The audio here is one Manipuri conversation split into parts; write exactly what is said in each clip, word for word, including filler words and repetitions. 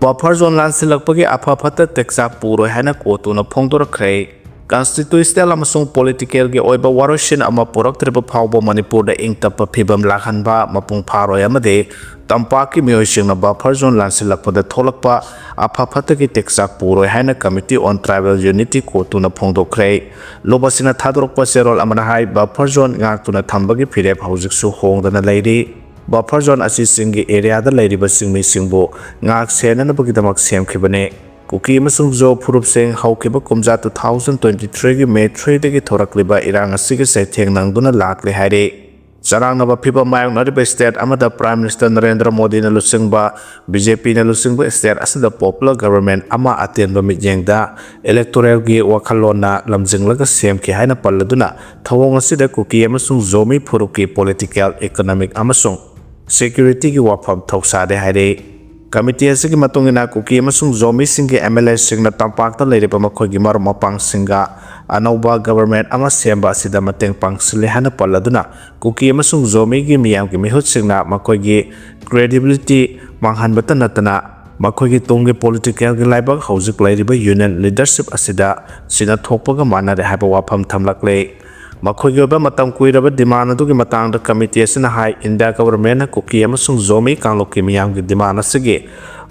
Buffer zone ꯂꯥꯟꯁꯤꯜꯂꯛꯄꯒꯤ ꯑꯐ ꯐꯠꯇ ꯇꯦꯛꯆꯥꯛ ꯄꯨꯔꯣꯏ ꯍꯥꯏꯅ ꯀꯣꯔꯠꯇꯨꯅ ꯐꯣꯡꯗꯣꯔꯛꯈ꯭ꯔꯦ꯫ Constitutional ꯑꯃꯁꯨꯡ political ꯒꯤ ꯑꯣꯏꯕ ꯋꯥꯔꯣꯏꯁꯤꯟ ꯑꯃ ꯄꯨꯔꯛꯇ꯭ꯔꯤꯕ ꯐꯥꯎꯕ ꯃꯅꯤꯄꯨꯔꯗ ꯏꯪ ꯇꯞꯄ ꯐꯤꯕꯝ ꯂꯥꯛꯍꯟꯕ ꯃꯄꯨꯡ ꯐꯥꯔꯣꯏ ꯑꯃꯗꯤ ꯇꯝꯄꯥꯛꯀꯤ ꯃꯤꯑꯣꯏꯁꯤꯡꯅ buffer zone ꯂꯥꯟꯁꯤꯜꯂꯛꯄꯗ ꯊꯣꯛꯂꯛꯄ ꯑꯐ ꯐꯠꯇꯒꯤ ꯇꯦꯛꯆꯥꯛ ꯄꯨꯔꯣꯏ ꯍꯥꯏꯅ Committee on Tribal Unity ꯀꯣꯔꯠꯇꯨꯅ ꯐꯣꯡꯗꯣꯛꯈ꯭ꯔꯦ꯫ ꯂꯨꯞ ꯑꯁꯤꯅ ꯊꯥꯗꯣꯔꯛꯄ ꯆꯦꯔꯣꯜ ꯑꯃꯅ ꯍꯥꯏ, buffer zone ꯉꯥꯛꯇꯨꯅ ꯊꯝꯕꯒꯤ ꯐꯤꯔꯦꯞ ꯍꯧꯖꯤꯛꯁꯨ ꯍꯣꯡꯗꯅ ꯂꯩꯔꯤ꯫ Buffer zone ꯑꯁꯤ ꯆꯤꯡꯒꯤ area ꯗ ꯂꯩꯔꯤꯕ ꯆꯤꯡꯃꯤꯁꯤꯡꯕꯨ ꯉꯥꯛ ꯁꯦꯟꯅꯅꯕꯒꯤꯗꯃꯛ ꯁꯦꯝꯈꯤꯕꯅꯤ꯫ ꯀꯨꯀꯤ ꯑꯃꯁꯨꯡ ꯖꯣ ꯐꯨꯔꯨꯞꯁꯤꯡ ꯍꯧꯈꯤꯕ ꯀꯨꯝꯖꯥ two thousand twenty three ꯒꯤ May three ꯗꯒꯤ ꯊꯣꯔꯛꯂꯤꯕ ꯏꯔꯥꯡ ꯑꯁꯤꯒꯤ ꯆꯩꯊꯦꯡ ꯅꯪꯗꯨꯅ ꯂꯥꯛꯂꯤ ꯍꯥꯏꯔꯤ꯫ ꯆꯔꯥꯡꯅꯕ ꯐꯤꯚꯝ ꯃꯥꯌꯣꯛꯅꯔꯤꯕ state ꯑꯃꯗ Prime Minister ꯅꯔꯦꯟꯗ꯭ꯔ ꯃꯣꯗꯤꯅ ꯂꯨꯆꯤꯡꯕ BJP ꯅ ꯂꯨꯆꯤꯡꯕ state ꯑꯁꯤꯗ popular government ꯑꯃ ꯑꯇꯦꯟꯕ ꯃꯤꯠꯌꯦꯡꯗ electoral ꯒꯤ ꯋꯥꯈꯜꯂꯣꯟꯅ ꯂꯝꯖꯤꯡꯂꯒ ꯁꯦꯝꯈꯤ ꯍꯥꯏꯅ ꯄꯜꯂꯗꯨꯅ, ꯊꯧꯑꯣꯡ ꯑꯁꯤꯗ ꯀꯨꯀꯤ ꯑꯃꯁꯨꯡ ꯖꯣꯃꯤ ꯐꯨꯔꯨꯞꯀꯤ political, economic ꯑꯃꯁꯨꯡ security ꯒꯤ ꯋꯥꯐꯝ ꯊꯧꯁꯥꯗꯦ ꯍꯥꯏꯔꯤ꯫ Committee ꯑꯁꯤꯒꯤ ꯃꯇꯨꯡ ꯏꯟꯅ, ꯀꯨꯀꯤ ꯑꯃꯁꯨꯡ ꯖꯣꯃꯤꯁꯤꯡꯒꯤ MLA ꯁꯤꯡꯅ ꯇꯝꯄꯥꯛꯇ ꯂꯩꯔꯤꯕ ꯃꯈꯣꯏꯒꯤ ꯃꯔꯨꯞ ꯃꯄꯥꯡꯁꯤꯡꯒ ꯑꯅꯧꯕ government ꯑꯃ ꯁꯦꯝꯕ ꯑꯁꯤꯗ ꯃꯇꯦꯡ ꯄꯥꯡꯁꯤꯜꯂꯦ ꯍꯥꯏꯅ ꯄꯜꯂꯗꯨꯅ, ꯀꯨꯀꯤ ꯑꯃꯁꯨꯡ ꯖꯣꯃꯤꯒꯤ ꯃꯤꯌꯥꯝꯒꯤ ꯃꯤꯍꯨꯠꯁꯤꯡꯅ ꯃꯈꯣꯏꯒꯤ credibility ꯃꯥꯡꯍꯟꯕꯇ ꯅꯠꯇꯅ, ꯃꯈꯣꯏꯒꯤ ꯇꯨꯡꯒꯤ political ꯒꯤ ꯂꯥꯏꯕꯛ ꯍꯧꯖꯤꯛ ꯂꯩꯔꯤꯕ union leadership ꯑꯁꯤꯗ ꯁꯤꯅ ꯊꯣꯛꯄꯒ ꯃꯥꯟꯅꯔꯦ ꯍꯥꯏꯕ ꯋꯥꯐꯝ ꯊꯝꯂꯛꯂꯦ꯫ ꯃꯈꯣꯏꯒꯤ ꯑꯣꯏꯕ ꯃꯇꯝ ꯀꯨꯏꯔꯕ demand ꯑꯗꯨꯒꯤ ꯃꯇꯥꯡꯗ committee ꯑꯁꯤꯅ ꯍꯥꯏ, India government ꯅ ꯀꯨꯀꯤ ꯑꯃꯁꯨꯡ ꯖꯣꯃꯤ ꯀꯥꯡꯂꯨꯞꯀꯤ ꯃꯤꯌꯥꯝꯒꯤ demand ꯑꯁꯤꯒꯤ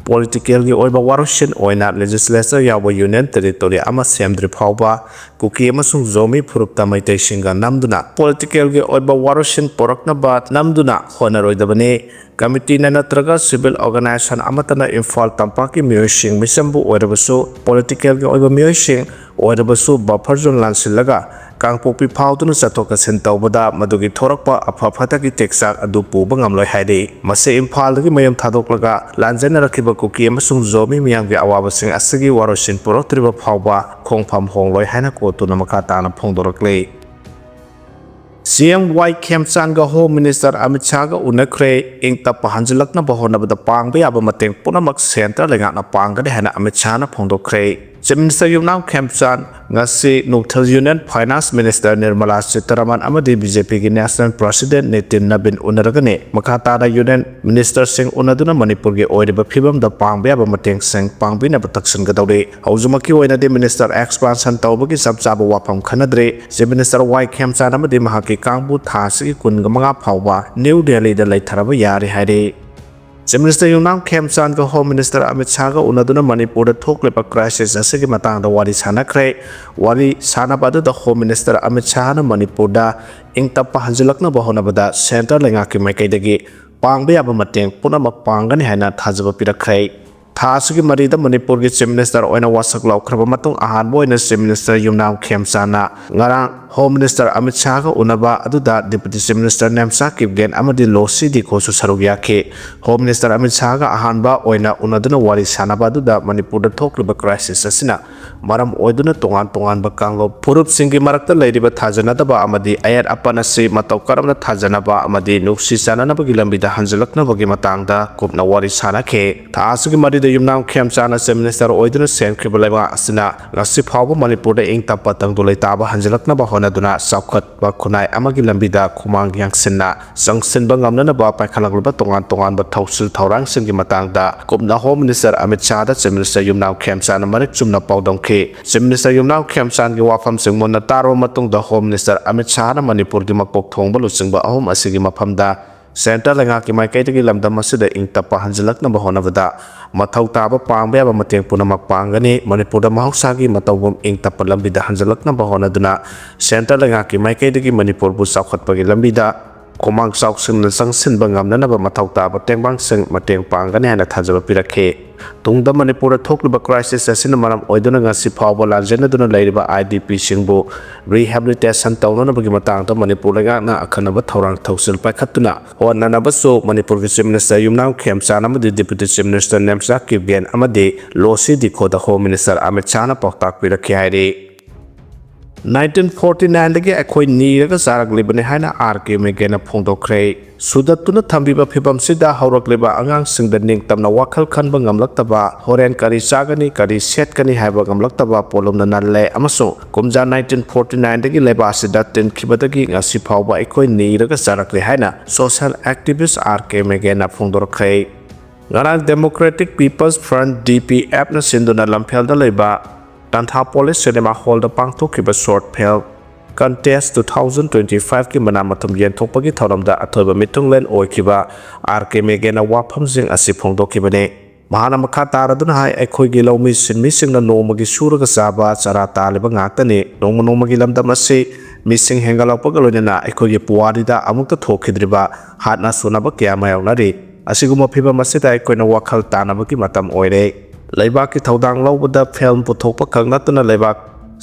political ꯒꯤ ꯑꯣꯏꯕ ꯋꯥꯔꯣꯏꯁꯤꯟ ꯑꯣꯏꯅ legislature ꯌꯥꯎꯕ union territory ꯑꯃ ꯁꯦꯝꯗ꯭ꯔꯤ ꯐꯥꯎꯕ, ꯀꯨꯀꯤ ꯑꯃꯁꯨꯡ ꯖꯣꯃꯤ ꯐꯨꯔꯨꯞꯇ ꯃꯩꯇꯩꯁꯤꯡꯒ ꯅꯝꯗꯨꯅ political ꯒꯤ ꯑꯣꯏꯕ ꯋꯥꯔꯣꯏꯁꯤꯟ ꯄꯨꯔꯛꯅꯕ ꯅꯝꯗꯨꯅ ꯍꯣꯠꯅꯔꯣꯏꯗꯕꯅꯤ꯫ Committee ꯅ ꯅꯠꯇ꯭ꯔꯒ civil organisation ꯑꯃꯠꯇꯅ ꯏꯝꯐꯥꯜ ꯇꯝꯄꯥꯛꯀꯤ ꯃꯤꯑꯣꯏꯁꯤꯡ, ꯃꯤꯆꯝꯕꯨ ꯑꯣꯏꯔꯕꯁꯨ, political ꯒꯤ ꯑꯣꯏꯕ ꯃꯤꯑꯣꯏꯁꯤꯡ ꯑꯣꯏꯔꯕꯁꯨ, buffer zone ꯂꯥꯟꯁꯤꯜꯂꯒ ꯀꯥꯡꯄꯣꯛꯄꯤ ꯐꯥꯎꯗꯨꯅ ꯆꯠꯊꯣꯛ ꯆꯠꯁꯤꯟ ꯇꯧꯕꯗ ꯃꯗꯨꯒꯤ ꯊꯣꯔꯛꯄ ꯑꯐ ꯐꯠꯇꯒꯤ ꯇꯦꯛꯆꯥꯛ ꯑꯗꯨ ꯄꯨꯕ ꯉꯝꯂꯣꯏ ꯍꯥꯏꯔꯤ꯫ ꯃꯁꯤ ꯏꯝꯐꯥꯜꯗꯒꯤ ꯃꯌꯨꯝ ꯊꯥꯗꯣꯛꯂꯒ ꯂꯥꯟꯖꯦꯟꯅꯔꯛꯈꯤꯕ ꯀꯨꯀꯤ ꯑꯃꯁꯨꯡ ꯖꯣꯃꯤ ꯃꯤꯌꯥꯝꯒꯤ ꯑꯋꯥꯕꯁꯤꯡ ꯑꯁꯤꯒꯤ ꯋꯥꯔꯣꯏꯁꯤꯟ ꯄꯨꯔꯛꯇ꯭ꯔꯤꯕ ꯐꯥꯎꯕ ꯈꯣꯡꯐꯝ ꯍꯣꯡꯂꯣꯏ ꯍꯥꯏꯅ ꯀꯣꯔꯠꯇꯨꯅ ꯃꯈꯥ ꯇꯥꯅ ꯐꯣꯡꯗꯣꯔꯛꯂꯤ꯫ CM Y ꯈꯦꯝꯆꯥꯟꯒ Home Minister Amit ꯁꯥꯍꯒ ꯎꯅꯈ꯭ꯔꯦ꯫ ꯏꯪ ꯇꯞꯄ ꯍꯟꯖꯤꯜꯂꯛꯅꯕ ꯍꯣꯠꯅꯕꯗ ꯄꯥꯡꯕ ꯌꯥꯕ ꯃꯇꯦꯡ ꯄꯨꯝꯅꯃꯛ centre ꯂꯩꯉꯥꯛꯅ ꯄꯥꯡꯒꯅꯤ ꯍꯥꯏꯅ ꯑꯃꯤꯠ ꯁꯥꯍꯅ ꯐꯣꯡꯗꯣꯛꯈ꯭ꯔꯦ꯫ Chief Minister ꯌꯨꯝꯅꯥꯝ ꯈꯦꯝꯆꯥꯟ ꯉꯁꯤ ꯅꯨꯡꯊꯤꯜ Union Finance Minister Nirmala Sitharaman ꯑꯃꯗꯤ BJPꯒꯤ National President Nitin Nabin ꯎꯅꯔꯒꯅꯤ꯫ ꯃꯈꯥ ꯇꯥꯅ Union Ministerꯁꯤꯡ ꯎꯅꯗꯨꯅ ꯃꯅꯤꯄꯨꯔꯒꯤ ꯑꯣꯏꯔꯤꯕ ꯐꯤꯕꯝꯗ ꯄꯥꯡꯕ ꯌꯥꯕ ꯃꯇꯦꯡꯁꯤꯡ ꯄꯥꯡꯕꯤꯅꯕ ꯇꯛꯁꯤꯟꯒꯗꯧꯔꯤ꯫ ꯍꯧꯖꯤꯛꯃꯛꯀꯤ ꯑꯣꯏꯅꯗꯤ Minister expansion ꯇꯧꯕꯒꯤ ꯆꯞ ꯆꯥꯕ ꯋꯥꯐꯝ ꯈꯟꯅꯗ꯭ꯔꯤ꯫ Chief Minister ꯋꯥꯏ ꯈꯦꯝꯆꯥꯟ ꯑꯃꯗꯤ ꯃꯍꯥꯛꯀꯤ ꯀꯥꯡꯕꯨ ꯊꯥ ꯑꯁꯤꯒꯤ ꯀꯨꯟꯃꯉꯥ ꯐꯥꯎꯕ ꯅ꯭ꯌꯨ ꯗꯦꯜꯂꯤꯗ ꯂꯩꯊꯔꯕ ꯌꯥꯔꯦ ꯍꯥꯏꯔꯤ꯫ Chief Minister ꯌꯨꯝꯅꯥꯝ ꯈꯦꯝꯆꯥꯟꯒ Home Minister ꯑꯃꯤꯠ ꯁꯥꯍꯒ ꯎꯅꯗꯨꯅ ꯃꯅꯤꯄꯨꯔꯗ ꯊꯣꯛꯂꯤꯕ crisis ꯑꯁꯤꯒꯤ ꯃꯇꯥꯡꯗ ꯋꯥꯔꯤ ꯁꯥꯟꯅꯈ꯭ꯔꯦ꯫ ꯋꯥꯔꯤ ꯁꯥꯟꯅꯕ ꯑꯗꯨꯗ Home Minister ꯑꯃꯤꯠ ꯁꯥꯍꯅ ꯃꯅꯤꯄꯨꯔꯗ ꯏꯪ ꯇꯞꯄ ꯍꯟꯖꯤꯜꯂꯛꯅꯕ ꯍꯣꯠꯅꯕꯗ centre ꯂꯩꯉꯥꯛꯀꯤ ꯃꯥꯏꯀꯩꯗꯒꯤ ꯄꯥꯡꯕ ꯌꯥꯕ ꯃꯇꯦꯡ ꯄꯨꯝꯅꯃꯛ ꯄꯥꯡꯒꯅꯤ ꯍꯥꯏꯅ ꯊꯥꯖꯕ ꯄꯤꯔꯛꯈ꯭ꯔꯦ꯫ ꯊꯥ ꯑꯁꯤꯒꯤ ꯃꯔꯤꯗ ꯃꯅꯤꯄꯨꯔꯒꯤ Chief Minister ꯑꯣꯏꯅ ꯋꯥꯁꯛ ꯂꯧꯈ꯭ꯔꯕ ꯃꯇꯨꯡ, ꯑꯍꯥꯟꯕ ꯑꯣꯏꯅ Chief Minister ꯌꯨꯝꯅꯥꯝ ꯈꯦꯝꯆꯥꯟꯅ ꯉꯔꯥꯡ Home Minister ꯑꯃꯤꯠ ꯁꯥꯍꯒ ꯎꯅꯕ ꯑꯗꯨꯗ Deputy Chief Minister Nemcha Kipgen ꯑꯃꯗꯤ ꯂꯣꯁꯤ ꯗꯤꯈꯣꯁꯨ ꯁꯔꯨꯛ ꯌꯥꯈꯤ꯫ Home Minister ꯑꯃꯤꯠ ꯁꯥꯍꯒ ꯑꯍꯥꯟꯕ ꯑꯣꯏꯅ ꯎꯅꯗꯨꯅ ꯋꯥꯔꯤ ꯁꯥꯟꯅꯕ ꯑꯗꯨꯗ ꯃꯅꯤꯄꯨꯔꯗ ꯊꯣꯛꯂꯤꯕ crisis ꯑꯁꯤꯅ ꯃꯔꯝ ꯑꯣꯏꯗꯨꯅ ꯇꯣꯉꯥꯟ ꯇꯣꯉꯥꯟꯕ ꯀꯥꯡꯂꯨꯞ ꯐꯨꯔꯨꯞꯁꯤꯡꯒꯤ ꯃꯔꯛꯇ ꯂꯩꯔꯤꯕ ꯊꯥꯖꯅꯗꯕ ꯑꯃꯗꯤ ꯑꯌꯦꯠ ꯑꯄꯟ ꯑꯁꯤ ꯃꯇꯧ ꯀꯔꯝꯅ ꯊꯥꯖꯅꯕ ꯑꯃꯗꯤ ꯅꯨꯡꯁꯤ ꯆꯥꯟꯅꯅꯕꯒꯤ ꯂꯝꯕꯤꯗ ꯍꯟꯖꯤꯜꯂꯛꯅꯕꯒꯤ ꯃꯇꯥꯡꯗ ꯀꯨꯞꯅ ꯋꯥꯔꯤ ꯁꯥꯟꯅꯈꯤ꯫ ꯊꯥ ꯑꯁꯤꯒꯤ ꯃꯔꯤꯗ ꯌꯨꯝꯅꯥꯝ ꯈꯦꯝꯆꯥꯟꯅ Chief Minister ꯑꯣꯏꯗꯨꯅ ꯁꯦꯝꯈꯤꯕ ꯂꯩꯕꯥꯛ ꯑꯁꯤꯅ ꯉꯁꯤ ꯐꯥꯎꯕ ꯃꯅꯤꯄꯨꯔꯗ ꯏꯪ ꯇꯞꯄ ꯇꯪꯗꯨ ꯂꯩꯇꯥꯕ ꯍꯟꯖꯤꯜꯂꯛꯅꯕ ꯍꯣꯠꯅꯗꯨꯅ ꯆꯥꯎꯈꯠꯄ ꯈꯨꯟꯅꯥꯏ ꯑꯃꯒꯤ ꯂꯝꯕꯤꯗ ꯈꯨꯃꯥꯡ ꯌꯥꯡꯁꯤꯟꯅ ꯆꯪꯁꯤꯟꯕ ꯉꯝꯅꯅꯕ ꯄꯥꯏꯈꯠꯂꯛꯂꯤꯕ ꯇꯣꯉꯥꯟ ꯇꯣꯉꯥꯟꯕ ꯊꯧꯁꯤꯜ ꯊꯧꯔꯥꯡꯁꯤꯡꯒꯤ ꯃꯇꯥꯡꯗ ꯀꯨꯞꯅ Home Minister Amit ꯁꯥꯍꯗ Chief Minister ꯌꯨꯝꯅꯥꯝ ꯈꯦꯝꯆꯥꯟꯅ ꯃꯔꯤꯛ ꯆꯨꯝꯅ ꯄꯥꯎꯗꯝꯈꯤ꯫ Chief Minister ꯌꯨꯝꯅꯥꯝ ꯈꯦꯝꯆꯥꯟꯒꯤ ꯋꯥꯐꯝꯁꯤꯡ ꯃꯨꯟꯅ ꯇꯥꯔꯕ ꯃꯇꯨꯡꯗ Home Minister ꯑꯃꯤꯠ ꯁꯥꯍꯅ ꯃꯅꯤꯄꯨꯔꯒꯤ ꯃꯀꯣꯛ ꯊꯣꯡꯕ ꯂꯨꯆꯤꯡꯕ ꯑꯍꯨꯝ ꯑꯁꯤꯒꯤ ꯃꯐꯝꯗ centre ꯂꯩꯉꯥꯛꯀꯤ ꯃꯥꯏꯀꯩꯗꯒꯤ ꯂꯝꯗꯝ ꯑꯁꯤꯗ ꯏꯪ ꯇꯞꯄ ꯍꯟꯖꯤꯜꯂꯛꯅꯕ ꯍꯣꯠꯅꯕꯗ ꯃꯊꯧ ꯇꯥꯕ ꯄꯥꯡꯕ ꯌꯥꯕ ꯃꯇꯦꯡ ꯄꯨꯝꯅꯃꯛ ꯄꯥꯡꯒꯅꯤ꯫ ꯃꯅꯤꯄꯨꯔꯗ ꯃꯍꯧꯁꯥꯒꯤ ꯃꯇꯧꯒꯨꯝ ꯏꯪ ꯇꯞꯄ ꯂꯝꯕꯤꯗ ꯍꯟꯖꯤꯜꯂꯛꯅꯕ ꯍꯣꯠꯅꯗꯨꯅ centre ꯂꯩꯉꯥꯛꯀꯤ ꯃꯥꯏꯀꯩꯗꯒꯤ ꯃꯅꯤꯄꯨꯔꯕꯨ ꯆꯥꯎꯈꯠꯄꯒꯤ ꯂꯝꯕꯤꯗ ꯈꯨꯃꯥꯡ ꯆꯥꯎꯁꯤꯟꯅ ꯆꯪꯁꯤꯟꯕ ꯉꯝꯅꯅꯕ ꯃꯊꯧ ꯇꯥꯕ ꯇꯦꯡꯕꯥꯡꯁꯤꯡ ꯃꯇꯦꯡ ꯄꯥꯡꯒꯅꯤ ꯍꯥꯏꯅ ꯊꯥꯖꯕ ꯄꯤꯔꯛꯈꯤ꯫ ꯇꯨꯡꯗ ꯃꯅꯤꯄꯨꯔꯗ ꯊꯣꯛꯂꯤꯕ crisis ꯑꯁꯤꯅ ꯃꯔꯝ ꯑꯣꯏꯗꯨꯅ ꯉꯁꯤ ꯐꯥꯎꯕ ꯂꯥꯟꯖꯦꯟꯅꯗꯨꯅ ꯂꯩꯔꯤꯕ IDPꯁꯤꯡꯕꯨ rehabilitation ꯇꯧꯅꯅꯕꯒꯤ ꯃꯇꯥꯡꯗ ꯃꯅꯤꯄꯨꯔ ꯂꯩꯉꯥꯛꯅ ꯑꯈꯟꯅꯕ ꯊꯧꯔꯥꯡ ꯊꯧꯁꯤꯜ ꯄꯥꯏꯈꯠꯇꯨꯅ ꯍꯣꯠꯅꯅꯕꯁꯨ ꯃꯅꯤꯄꯨꯔꯒꯤ Chief Minister ꯌꯨꯝꯅꯥꯝ ꯈꯦꯝꯆꯥꯟ ꯑꯃꯗꯤ Deputy Chief Minister Nemcha Kipgen ꯑꯃꯗꯤ ꯂꯣꯁꯤ ꯗꯤꯈꯣꯗ Home Minister ꯑꯃꯤꯠ ꯁꯥꯍꯅ ꯄꯥꯎꯇꯥꯛ ꯄꯤꯔꯛꯈꯤ ꯍꯥꯏꯔꯤ꯫ ꯅꯥꯏꯟꯇꯤꯟ ꯐꯣꯔꯇꯤ ꯅꯥꯏꯟꯗꯒꯤ ꯑꯩꯈꯣꯏ ꯅꯤꯔꯒ ꯆꯥꯔꯛꯂꯤꯕꯅꯤ ꯍꯥꯏꯅ ꯑꯥꯔ ꯀꯦ ꯃꯦꯒꯦꯅ ꯐꯣꯡꯗꯣꯛꯈ꯭ꯔꯦ꯫ ꯁꯨꯗꯠꯇꯨꯅ ꯊꯝꯕꯤꯕ ꯐꯤꯕꯝꯁꯤꯗ ꯍꯧꯔꯛꯂꯤꯕ ꯑꯉꯥꯡꯁꯤꯡꯗ ꯅꯤꯡꯇꯝꯅ ꯋꯥꯈꯜ ꯈꯟꯕ ꯉꯝꯂꯛꯇꯕ, ꯍꯣꯔꯦꯟ ꯀꯔꯤ ꯆꯥꯒꯅꯤ, ꯀꯔꯤ ꯁꯦꯠꯀꯅꯤ ꯍꯥꯏꯕ ꯉꯝꯂꯛꯇꯕ ꯄꯣꯠꯂꯨꯝꯅ ꯅꯜꯂꯦ ꯑꯃꯁꯨꯡ ꯀꯨꯝꯖꯥ ꯅꯥꯏꯟꯇꯤꯟ ꯐꯣꯔꯇꯤ ꯅꯥꯏꯟꯗꯒꯤ ꯂꯩꯕꯥꯛ ꯑꯁꯤꯗ ꯇꯤꯟꯈꯤꯕꯗꯒꯤ ꯉꯁꯤ ꯐꯥꯎꯕ ꯑꯩꯈꯣꯏ ꯅꯤꯔꯒ ꯆꯥꯔꯛꯂꯤ ꯍꯥꯏꯅ social activist ꯑꯥꯔ ꯀꯦ ꯃꯦꯒꯦꯅ ꯐꯣꯡꯗꯣꯔꯛꯈ꯭ꯔꯦ꯫ ꯉꯔꯥꯡ Democratic People's Front, D P F ꯅ ꯁꯤꯟꯗꯨꯅ ꯂꯝꯐꯦꯜꯗ ꯂꯩꯕ ꯇꯥꯟꯊꯥꯄꯣꯂꯤꯁ ꯁꯤꯅꯦꯃꯥ ꯍꯣꯜꯗ ꯄꯥꯡꯊꯣꯛꯈꯤꯕ short film contest two thousand twenty five ꯀꯤ ꯃꯅꯥ ꯃꯊꯨꯝ ꯌꯦꯟꯊꯣꯛꯄꯒꯤ ꯊꯧꯔꯝꯗ ꯑꯊꯣꯏꯕ ꯃꯤꯊꯨꯡꯂꯦꯟ ꯑꯣꯏꯈꯤꯕ ꯑꯥꯔ ꯀꯦ ꯃꯦꯒꯦꯅ ꯋꯥꯐꯝꯁꯤꯡ ꯑꯁꯤ ꯐꯣꯡꯗꯣꯛꯈꯤꯕꯅꯤ꯫ ꯃꯍꯥꯛꯅ ꯃꯈꯥ ꯇꯥꯔꯗꯨꯅ ꯍꯥꯏ, ꯑꯩꯈꯣꯏꯒꯤ ꯂꯧꯃꯤ ꯁꯤꯟꯃꯤꯁꯤꯡꯅ ꯅꯣꯡꯃꯒꯤ ꯁꯨꯔꯒ ꯆꯥꯕ, ꯆꯔꯥ ꯇꯥꯜꯂꯤꯕ ꯉꯥꯛꯇꯅꯤ꯫ ꯅꯣꯡꯃ ꯅꯣꯡꯃꯒꯤ ꯂꯝꯗꯝ ꯑꯁꯤ ꯃꯤꯁꯤꯡ ꯍꯦꯟꯒꯠꯂꯛꯄꯒ ꯂꯣꯏꯅꯅ ꯑꯩꯈꯣꯏꯒꯤ ꯄꯨꯋꯥꯔꯤꯗ ꯑꯃꯨꯛꯇ ꯊꯣꯛꯈꯤꯗ꯭ꯔꯤꯕ ꯍꯥꯠꯅ ꯁꯨꯅꯕ ꯀꯌꯥ ꯃꯥꯌꯣꯛꯅꯔꯤ꯫ ꯑꯁꯤꯒꯨꯝꯕ ꯐꯤꯕꯝ ꯑꯁꯤꯗ ꯑꯩꯈꯣꯏꯅ ꯋꯥꯈꯜ ꯇꯥꯅꯕꯒꯤ ꯃꯇꯝ ꯑꯣꯏꯔꯦ꯫ ꯂꯩꯕꯥꯛꯀꯤ ꯊꯧꯗꯥꯡ ꯂꯧꯕꯗ film ꯄꯨꯊꯣꯛꯄ ꯈꯛ ꯅꯠꯇꯅ ꯂꯩꯕꯥꯛ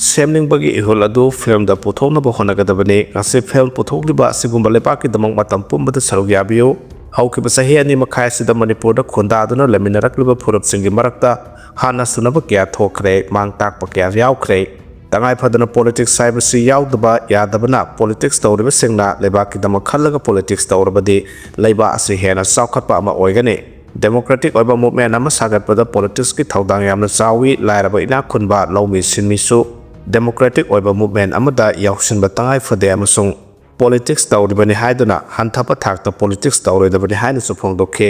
ꯁꯦꯝꯅꯤꯡꯕꯒꯤ ꯏꯍꯨꯜ ꯑꯗꯨ filmꯗ ꯄꯨꯊꯣꯛꯅꯕ ꯍꯣꯠꯅꯒꯗꯕꯅꯤ꯫ ꯉꯁꯤ film ꯄꯨꯊꯣꯛꯂꯤꯕ ꯑꯁꯤꯒꯨꯝꯕ ꯂꯩꯕꯥꯛꯀꯤꯗꯃꯛ ꯃꯇꯝ ꯄꯨꯝꯕꯗ ꯁꯔꯨꯛ ꯌꯥꯕꯤꯌꯨ꯫ ꯍꯧꯈꯤꯕ ꯆꯍꯤ ꯑꯅꯤ ꯃꯈꯥꯏ ꯑꯁꯤꯗ ꯃꯅꯤꯄꯨꯔꯗ ꯈꯨꯟꯗꯥꯗꯨꯅ ꯂꯩꯃꯤꯟꯅꯔꯛꯂꯤꯕ ꯐꯨꯔꯨꯞꯁꯤꯡꯒꯤ ꯃꯔꯛꯇ ꯍꯥꯠꯅ ꯁꯨꯅꯕ ꯀꯌꯥ ꯊꯣꯛꯈ꯭ꯔꯦ, ꯃꯥꯡ ꯇꯥꯛꯄ ꯀꯌꯥ ꯌꯥꯎꯈ꯭ꯔꯦ꯫ ꯇꯉꯥꯏ ꯐꯗꯅ politics ꯍꯥꯏꯕꯁꯤ ꯌꯥꯎꯗꯕ ꯌꯥꯗꯕꯅ, politics ꯇꯧꯔꯤꯕꯁꯤꯡꯅ ꯂꯩꯕꯥꯛꯀꯤꯗꯃꯛ ꯈꯜꯂꯒ politics ꯇꯧꯔꯕꯗꯤ ꯂꯩꯕꯥꯛ ꯑꯁꯤ ꯍꯦꯟꯅ ꯆꯥꯎꯈꯠꯄ ꯑꯃ ꯑꯣꯏꯒꯅꯤ꯫ Democratic ꯑꯣꯏꯕ movement ꯑꯃ ꯁꯥꯒꯠꯄꯗ politicsꯀꯤ ꯊꯧꯗꯥꯡ ꯌꯥꯝꯅ ꯆꯥꯎꯏ꯫ ꯂꯥꯏꯔꯕ ꯏꯅꯥꯛ ꯈꯨꯟꯕ ꯂꯧꯃꯤ ꯁꯤꯟꯃꯤꯁꯨ democratic ꯑꯣꯏꯕ movement ꯑꯃꯗ ꯌꯥꯎꯁꯤꯟꯕ ꯇꯉꯥꯏ ꯐꯗꯦ ꯑꯃꯁꯨꯡ politics ꯇꯧꯔꯤꯕꯅꯤ ꯍꯥꯏꯗꯨꯅ ꯍꯟꯊꯕ ꯊꯥꯛꯇ politics ꯇꯧꯔꯣꯏꯗꯕꯅꯤ ꯍꯥꯏꯅꯁꯨ ꯐꯣꯡꯗꯣꯛꯈꯤ꯫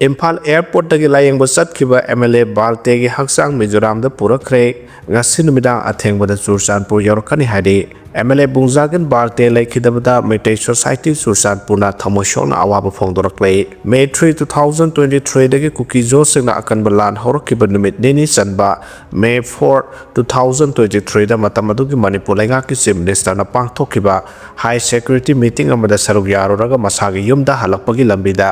ꯏꯝꯐꯥꯜ airportꯇꯒꯤ ꯂꯥꯌꯦꯡꯕ ꯆꯠꯈꯤꯕ M L A ꯕꯥꯜꯇꯦꯒꯤ ꯍꯛꯆꯥꯡ ꯃꯤꯖꯣꯔꯥꯝꯗ ꯄꯨꯔꯛꯈ꯭ꯔꯦ꯫ ꯉꯁꯤ ꯅꯨꯃꯤꯗꯥꯡ ꯑꯊꯦꯡꯕꯗ ꯆꯨꯔꯆꯥꯟꯄꯨꯔ ꯌꯧꯔꯛꯀꯅꯤ ꯍꯥꯏꯔꯤ꯫ M L A ꯕꯨꯡꯖꯥꯒꯤꯟ Valte ꯂꯩꯈꯤꯗꯕꯗ Meitei society ꯆꯨꯔꯆꯥꯟꯄꯨꯔꯅ ꯊꯃꯣꯏ ꯁꯣꯛꯅ ꯑꯋꯥꯕ ꯐꯣꯡꯗꯣꯔꯛꯂꯦ꯫ May three, two thousand twenty threeꯗꯒꯤ ꯀꯨꯀꯤꯖꯣꯁꯤꯡꯅ ꯑꯀꯟꯕ ꯂꯥꯟ ꯍꯧꯔꯛꯈꯤꯕ ꯅꯨꯃꯤꯠ ꯅꯤꯅꯤ ꯆꯟꯕ May four, two thousand twenty threeꯗ ꯃꯇꯝ ꯑꯗꯨꯒꯤ ꯃꯅꯤꯄꯨꯔ ꯂꯩꯉꯥꯛꯀꯤ Chief Ministerꯅ ꯄꯥꯡꯊꯣꯛꯈꯤꯕ high security meeting ꯑꯃꯗ ꯁꯔꯨꯛ ꯌꯥꯔꯨꯔꯒ ꯃꯁꯥꯒꯤ ꯌꯨꯝꯗ ꯍꯜꯂꯛꯄꯒꯤ ꯂꯝꯕꯤꯗ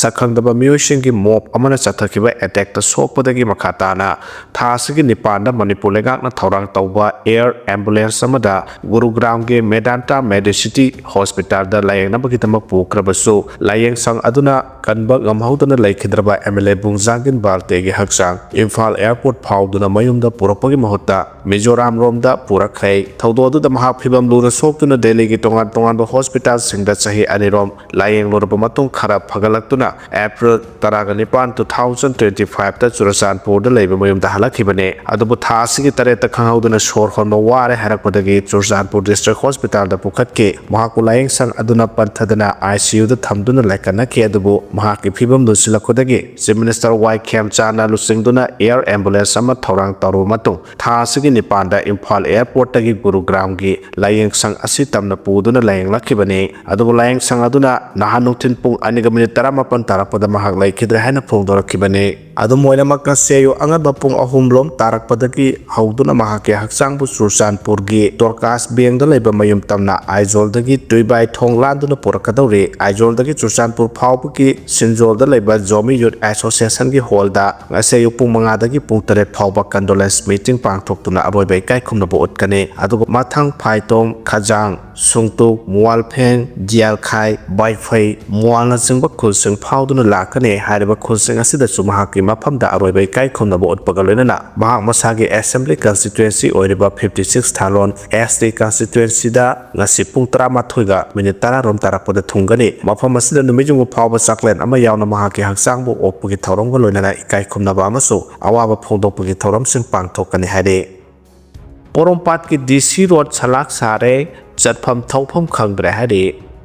ꯁꯛꯈꯪꯗꯕ ꯃꯤꯑꯣꯏꯁꯤꯡꯒꯤ mob ꯑꯃꯅ ꯆꯠꯊꯈꯤꯕ attackꯇ ꯁꯣꯛꯄꯗꯒꯤ ꯃꯈꯥ ꯇꯥꯅ ꯊꯥ ꯑꯁꯤꯒꯤ ꯅꯤꯄꯥꯟꯗ ꯃꯅꯤꯄꯨꯔ ꯂꯩꯉꯥꯛꯅ ꯊꯧꯔꯥꯡ ꯇꯧꯕ air ambulance ꯑꯃꯗ ꯒꯨꯔꯨꯒ꯭ꯔꯥꯝꯒꯤ ꯃꯦꯗꯥꯟꯇꯥ ꯃꯦꯗꯤꯁꯤꯇꯤ ꯍꯣꯁꯄꯤꯇꯥꯜꯗ ꯂꯥꯌꯦꯡꯅꯕꯒꯤꯗꯃꯛ ꯄꯨꯈ꯭ꯔꯕꯁꯨ, ꯂꯥꯌꯦꯡꯁꯪ ꯑꯗꯨꯅ ꯀꯟꯕ ꯉꯝꯍꯧꯗꯅ ꯂꯩꯈꯤꯗ꯭ꯔꯕ ꯑꯦꯝ ꯑꯦꯜ ꯑꯦ ꯕꯨꯡꯖꯥꯒꯤꯟ ꯕꯥꯜꯇꯦꯒꯤ ꯍꯛꯆꯥꯡ ꯏꯝꯐꯥꯜ ꯑꯦꯌꯔꯄꯣꯔꯠ ꯐꯥꯎꯗꯨꯅ ꯃꯌꯨꯝꯗ ꯄꯨꯔꯛꯄꯒꯤ ꯃꯍꯨꯠꯇ ꯃꯤꯖꯣꯔꯥꯝ ꯔꯣꯝꯗ ꯄꯨꯔꯛꯈ꯭ꯔꯦ꯫ ꯊꯧꯗꯣꯛ ꯑꯗꯨꯗ ꯃꯍꯥꯛ ꯐꯤꯕꯝ ꯂꯨꯅ ꯁꯣꯛꯇꯨꯅ ꯗꯦꯜꯂꯤꯒꯤ ꯇꯣꯉꯥꯟ ꯇꯣꯉꯥꯟꯕ ꯍꯣꯁꯄꯤꯇꯥꯜꯁꯤꯡꯗ ꯆꯍꯤ ꯑꯅꯤꯔꯣꯝ ꯂꯥꯌꯦꯡꯂꯨꯔꯕ ꯃꯇꯨꯡ ꯈꯔ ꯐꯒꯠꯂꯛꯇꯨꯅ ꯑꯦꯄ꯭ꯔꯤꯜ ꯇꯔꯥꯒ ꯅꯤꯄꯥꯟ, two thousand twenty five ꯇ ꯆꯨꯔꯆꯥꯟꯄꯨꯔꯗ ꯂꯩꯕ ꯃꯌꯨꯝꯗ ꯍꯜꯂꯛꯈꯤꯕꯅꯦ꯫ ꯑꯗꯨꯕꯨ ꯊꯥ ꯑꯁꯤꯒꯤ ꯇꯔꯦꯠꯇ ꯈꯪꯍꯧꯗꯅ ꯁꯣꯔ ꯍꯣꯟꯕ ꯋꯥꯔꯦ ꯍꯥꯏꯔꯛꯄꯗꯒꯤ ꯆꯨꯔꯆꯥꯟꯄꯨꯔ ꯗꯤꯁꯇ꯭ꯔꯤꯛ ꯍꯣꯁꯄꯤꯇꯥꯜꯗ ꯄꯨꯈꯠꯈꯤ꯫ ꯃꯍꯥꯛꯄꯨ ꯂꯥꯌꯦꯡ ꯁꯪ ꯑꯗꯨꯅ ꯄꯟꯊꯗꯅ ꯑꯥꯏ ꯁꯤ ꯌꯨꯗ ꯊꯝꯗꯨꯅ ꯂꯥꯏꯀꯠꯅꯈꯤ꯫ ꯑꯗꯨꯕꯨ ꯃꯍꯥꯛꯀꯤ ꯐꯤꯕꯝ ꯂꯨꯁꯤꯜꯂꯛꯄꯗꯒꯤ ꯆꯤꯐ ꯃꯤꯅꯤꯁꯇꯔ ꯋꯥꯏ ꯈꯦꯝꯆꯥꯟꯅ ꯂꯨꯆꯤꯡꯗꯨꯅ ꯑꯦꯌꯔ ꯑꯦꯝꯕꯨꯂꯦꯟꯁ ꯑꯃ ꯊꯧꯔꯥꯡ ꯇꯧꯔꯕ ꯃꯇꯨꯡ ꯊꯥ ꯑꯁꯤꯒꯤ ꯅꯤꯄꯥꯟꯗ ꯏꯝꯐꯥꯜ ꯑꯦꯌꯔꯄꯣꯔꯠꯇꯒꯤ ꯒꯨꯔꯨꯒ꯭ꯔꯥꯝꯒꯤ ꯂꯥꯌꯦꯡ ꯁꯪ ꯑꯁꯤ ꯇꯝꯅ ꯄꯨꯗꯨꯅ ꯂꯥꯌꯦꯡꯂꯛꯈꯤꯕꯅꯤ꯫ ꯑꯗꯨꯕꯨ ꯂꯥꯌꯦꯡ ꯁꯪ ꯑꯗꯨꯅ ꯅꯍꯥꯟ ꯅꯨꯡꯊꯤꯜ ꯄꯨꯡ ꯑꯅꯤꯒ ꯃꯤꯅꯤꯠ ꯇꯔꯥꯃꯥꯄꯟ ꯇꯥꯔꯛꯄꯗ ꯃꯍꯥꯛ ꯂꯩꯈꯤꯗ꯭ꯔꯦ ꯍꯥꯏꯅ ꯐꯣꯡꯗꯣꯔꯛꯈꯤꯕꯅꯤ꯫ ꯑꯗꯨꯝ ꯑꯣꯏꯅꯃꯛ, ꯉꯁꯤ ꯑꯌꯨꯛ ꯑꯉꯟꯕ ꯄꯨꯡ ꯑꯍꯨꯝ ꯔꯣꯝ ꯇꯥꯔꯛꯄꯗꯒꯤ ꯍꯧꯗꯨꯅ ꯃꯍꯥꯛꯀꯤ ꯍꯛꯆꯥꯡꯕꯨ ꯆꯨꯔꯆꯥꯟꯄꯨꯔꯒꯤ ꯗꯣꯔꯀꯥꯁ ꯕꯦꯡꯗ ꯂꯩꯕ ꯃꯌꯨꯝ ꯇꯝꯅ ꯑꯥꯏꯖꯣꯜꯗꯒꯤ ꯇꯨꯏꯕꯥꯏ ꯊꯣꯡ ꯂꯥꯟꯗꯨꯅ ꯄꯨꯔꯛꯀꯗꯧꯔꯤ꯫ ꯑꯥꯏꯖꯣꯜꯗꯒꯤ ꯆꯨꯔꯆꯥꯟꯄꯨꯔ ꯐꯥꯎꯕꯒꯤ ꯁꯤꯟꯖꯣꯜꯗ ꯂꯩꯕ ꯖꯣꯃꯤ ꯌꯨꯠ ꯑꯦꯁꯣꯁꯤꯌꯦꯁꯟꯒꯤ ꯍꯣꯜꯗ ꯉꯁꯤ ꯑꯌꯨꯛ ꯄꯨꯡ ꯃꯉꯥꯗꯒꯤ ꯄꯨꯡ ꯇꯔꯦꯠ ꯐꯥꯎꯕ ꯀꯟꯗꯣꯂꯦꯟꯁ ꯃꯤꯇꯤꯡ ꯄꯥꯡꯊꯣꯛꯇꯨꯅ ꯑꯔꯣꯏꯕ ꯏꯀꯥꯏ ꯈꯨꯝꯅꯕ ꯎꯠꯀꯅꯤ꯫ ꯑꯗꯨꯒ ꯃꯊꯪ ꯐꯥꯏꯇꯣꯝ, ꯈꯖꯥꯡ, ꯁꯨꯡꯇꯨꯛ, ꯃꯨꯋꯥꯜꯐꯦꯡ, ꯖꯤꯌꯥꯜꯈꯥꯏ, ꯕꯥꯏꯐꯩ, ꯃꯨꯋꯥꯜꯅꯆꯤꯡꯕ ꯈꯨꯜꯁꯤꯡ ꯐꯥꯎꯗꯨꯅ ꯂꯥꯛꯀꯅꯤ꯫ ꯍꯥꯏꯔꯤꯕ ꯈꯨꯜꯁꯤꯡ ꯑꯁꯤꯗꯁꯨ ꯃꯍꯥꯛꯀꯤ ꯃꯐꯝꯗ ꯑꯔꯣꯏꯕ ꯏꯀꯥꯏ ꯈꯨꯝꯅꯕ ꯎꯠꯄꯒ ꯂꯣꯏꯅꯅ ꯃꯍꯥꯛ ꯃꯁꯥꯒꯤ ꯑꯦꯁꯦꯝꯕ꯭ꯂꯤ ꯀꯟꯁꯇꯤꯇ꯭ꯋꯦꯟꯁꯤ ꯑꯣꯏꯔꯤꯕ fifty six ꯊꯥꯂꯣꯟ ꯑꯦꯁ ꯇꯤ ꯀꯟꯁꯇꯤꯇ꯭ꯋꯦꯟꯁꯤꯗ ꯉꯁꯤ ꯄꯨꯡ ꯇꯔꯥꯃꯥꯊꯣꯏꯒ ꯃꯤꯅꯤꯠ ꯇꯔꯥ ꯔꯣꯝ ꯇꯥꯔꯛꯄꯗ ꯊꯨꯡꯒꯅꯤ꯫ ꯃꯐꯝ ꯑꯁꯤꯗ ꯅꯨꯃꯤꯠ ꯌꯨꯡꯕ ꯐꯥꯎꯕ ꯆꯥꯛꯂꯦꯟ ꯑꯃ ꯌꯥꯎꯅ ꯃꯍꯥꯛꯀꯤ ꯍꯛꯆꯥꯡꯕꯨ ꯑꯣꯛꯄꯒꯤ ꯊꯧꯔꯝꯒ ꯂꯣꯏꯅꯅ ꯏꯀꯥꯏ ꯈꯨꯝꯅꯕ ꯑꯃꯁꯨꯡ ꯑꯋꯥꯕ ꯐꯣꯡꯗꯣꯛꯄꯒꯤ ꯊꯧꯔꯝꯁꯤꯡ ꯄꯥꯡꯊꯣꯛꯀꯅꯤ ꯍꯥꯏꯔꯤ꯫ ꯄꯣꯔꯣꯝꯄꯥꯠꯀꯤ ꯗꯤ ꯁꯤ ꯔꯣꯗ ꯁꯂꯥꯛ ꯁꯥꯔꯦ, ꯆꯠꯐꯝ ꯊꯣꯛꯐꯝ ꯈꯪꯗ꯭ꯔꯦ ꯍꯥꯏꯔꯤ꯫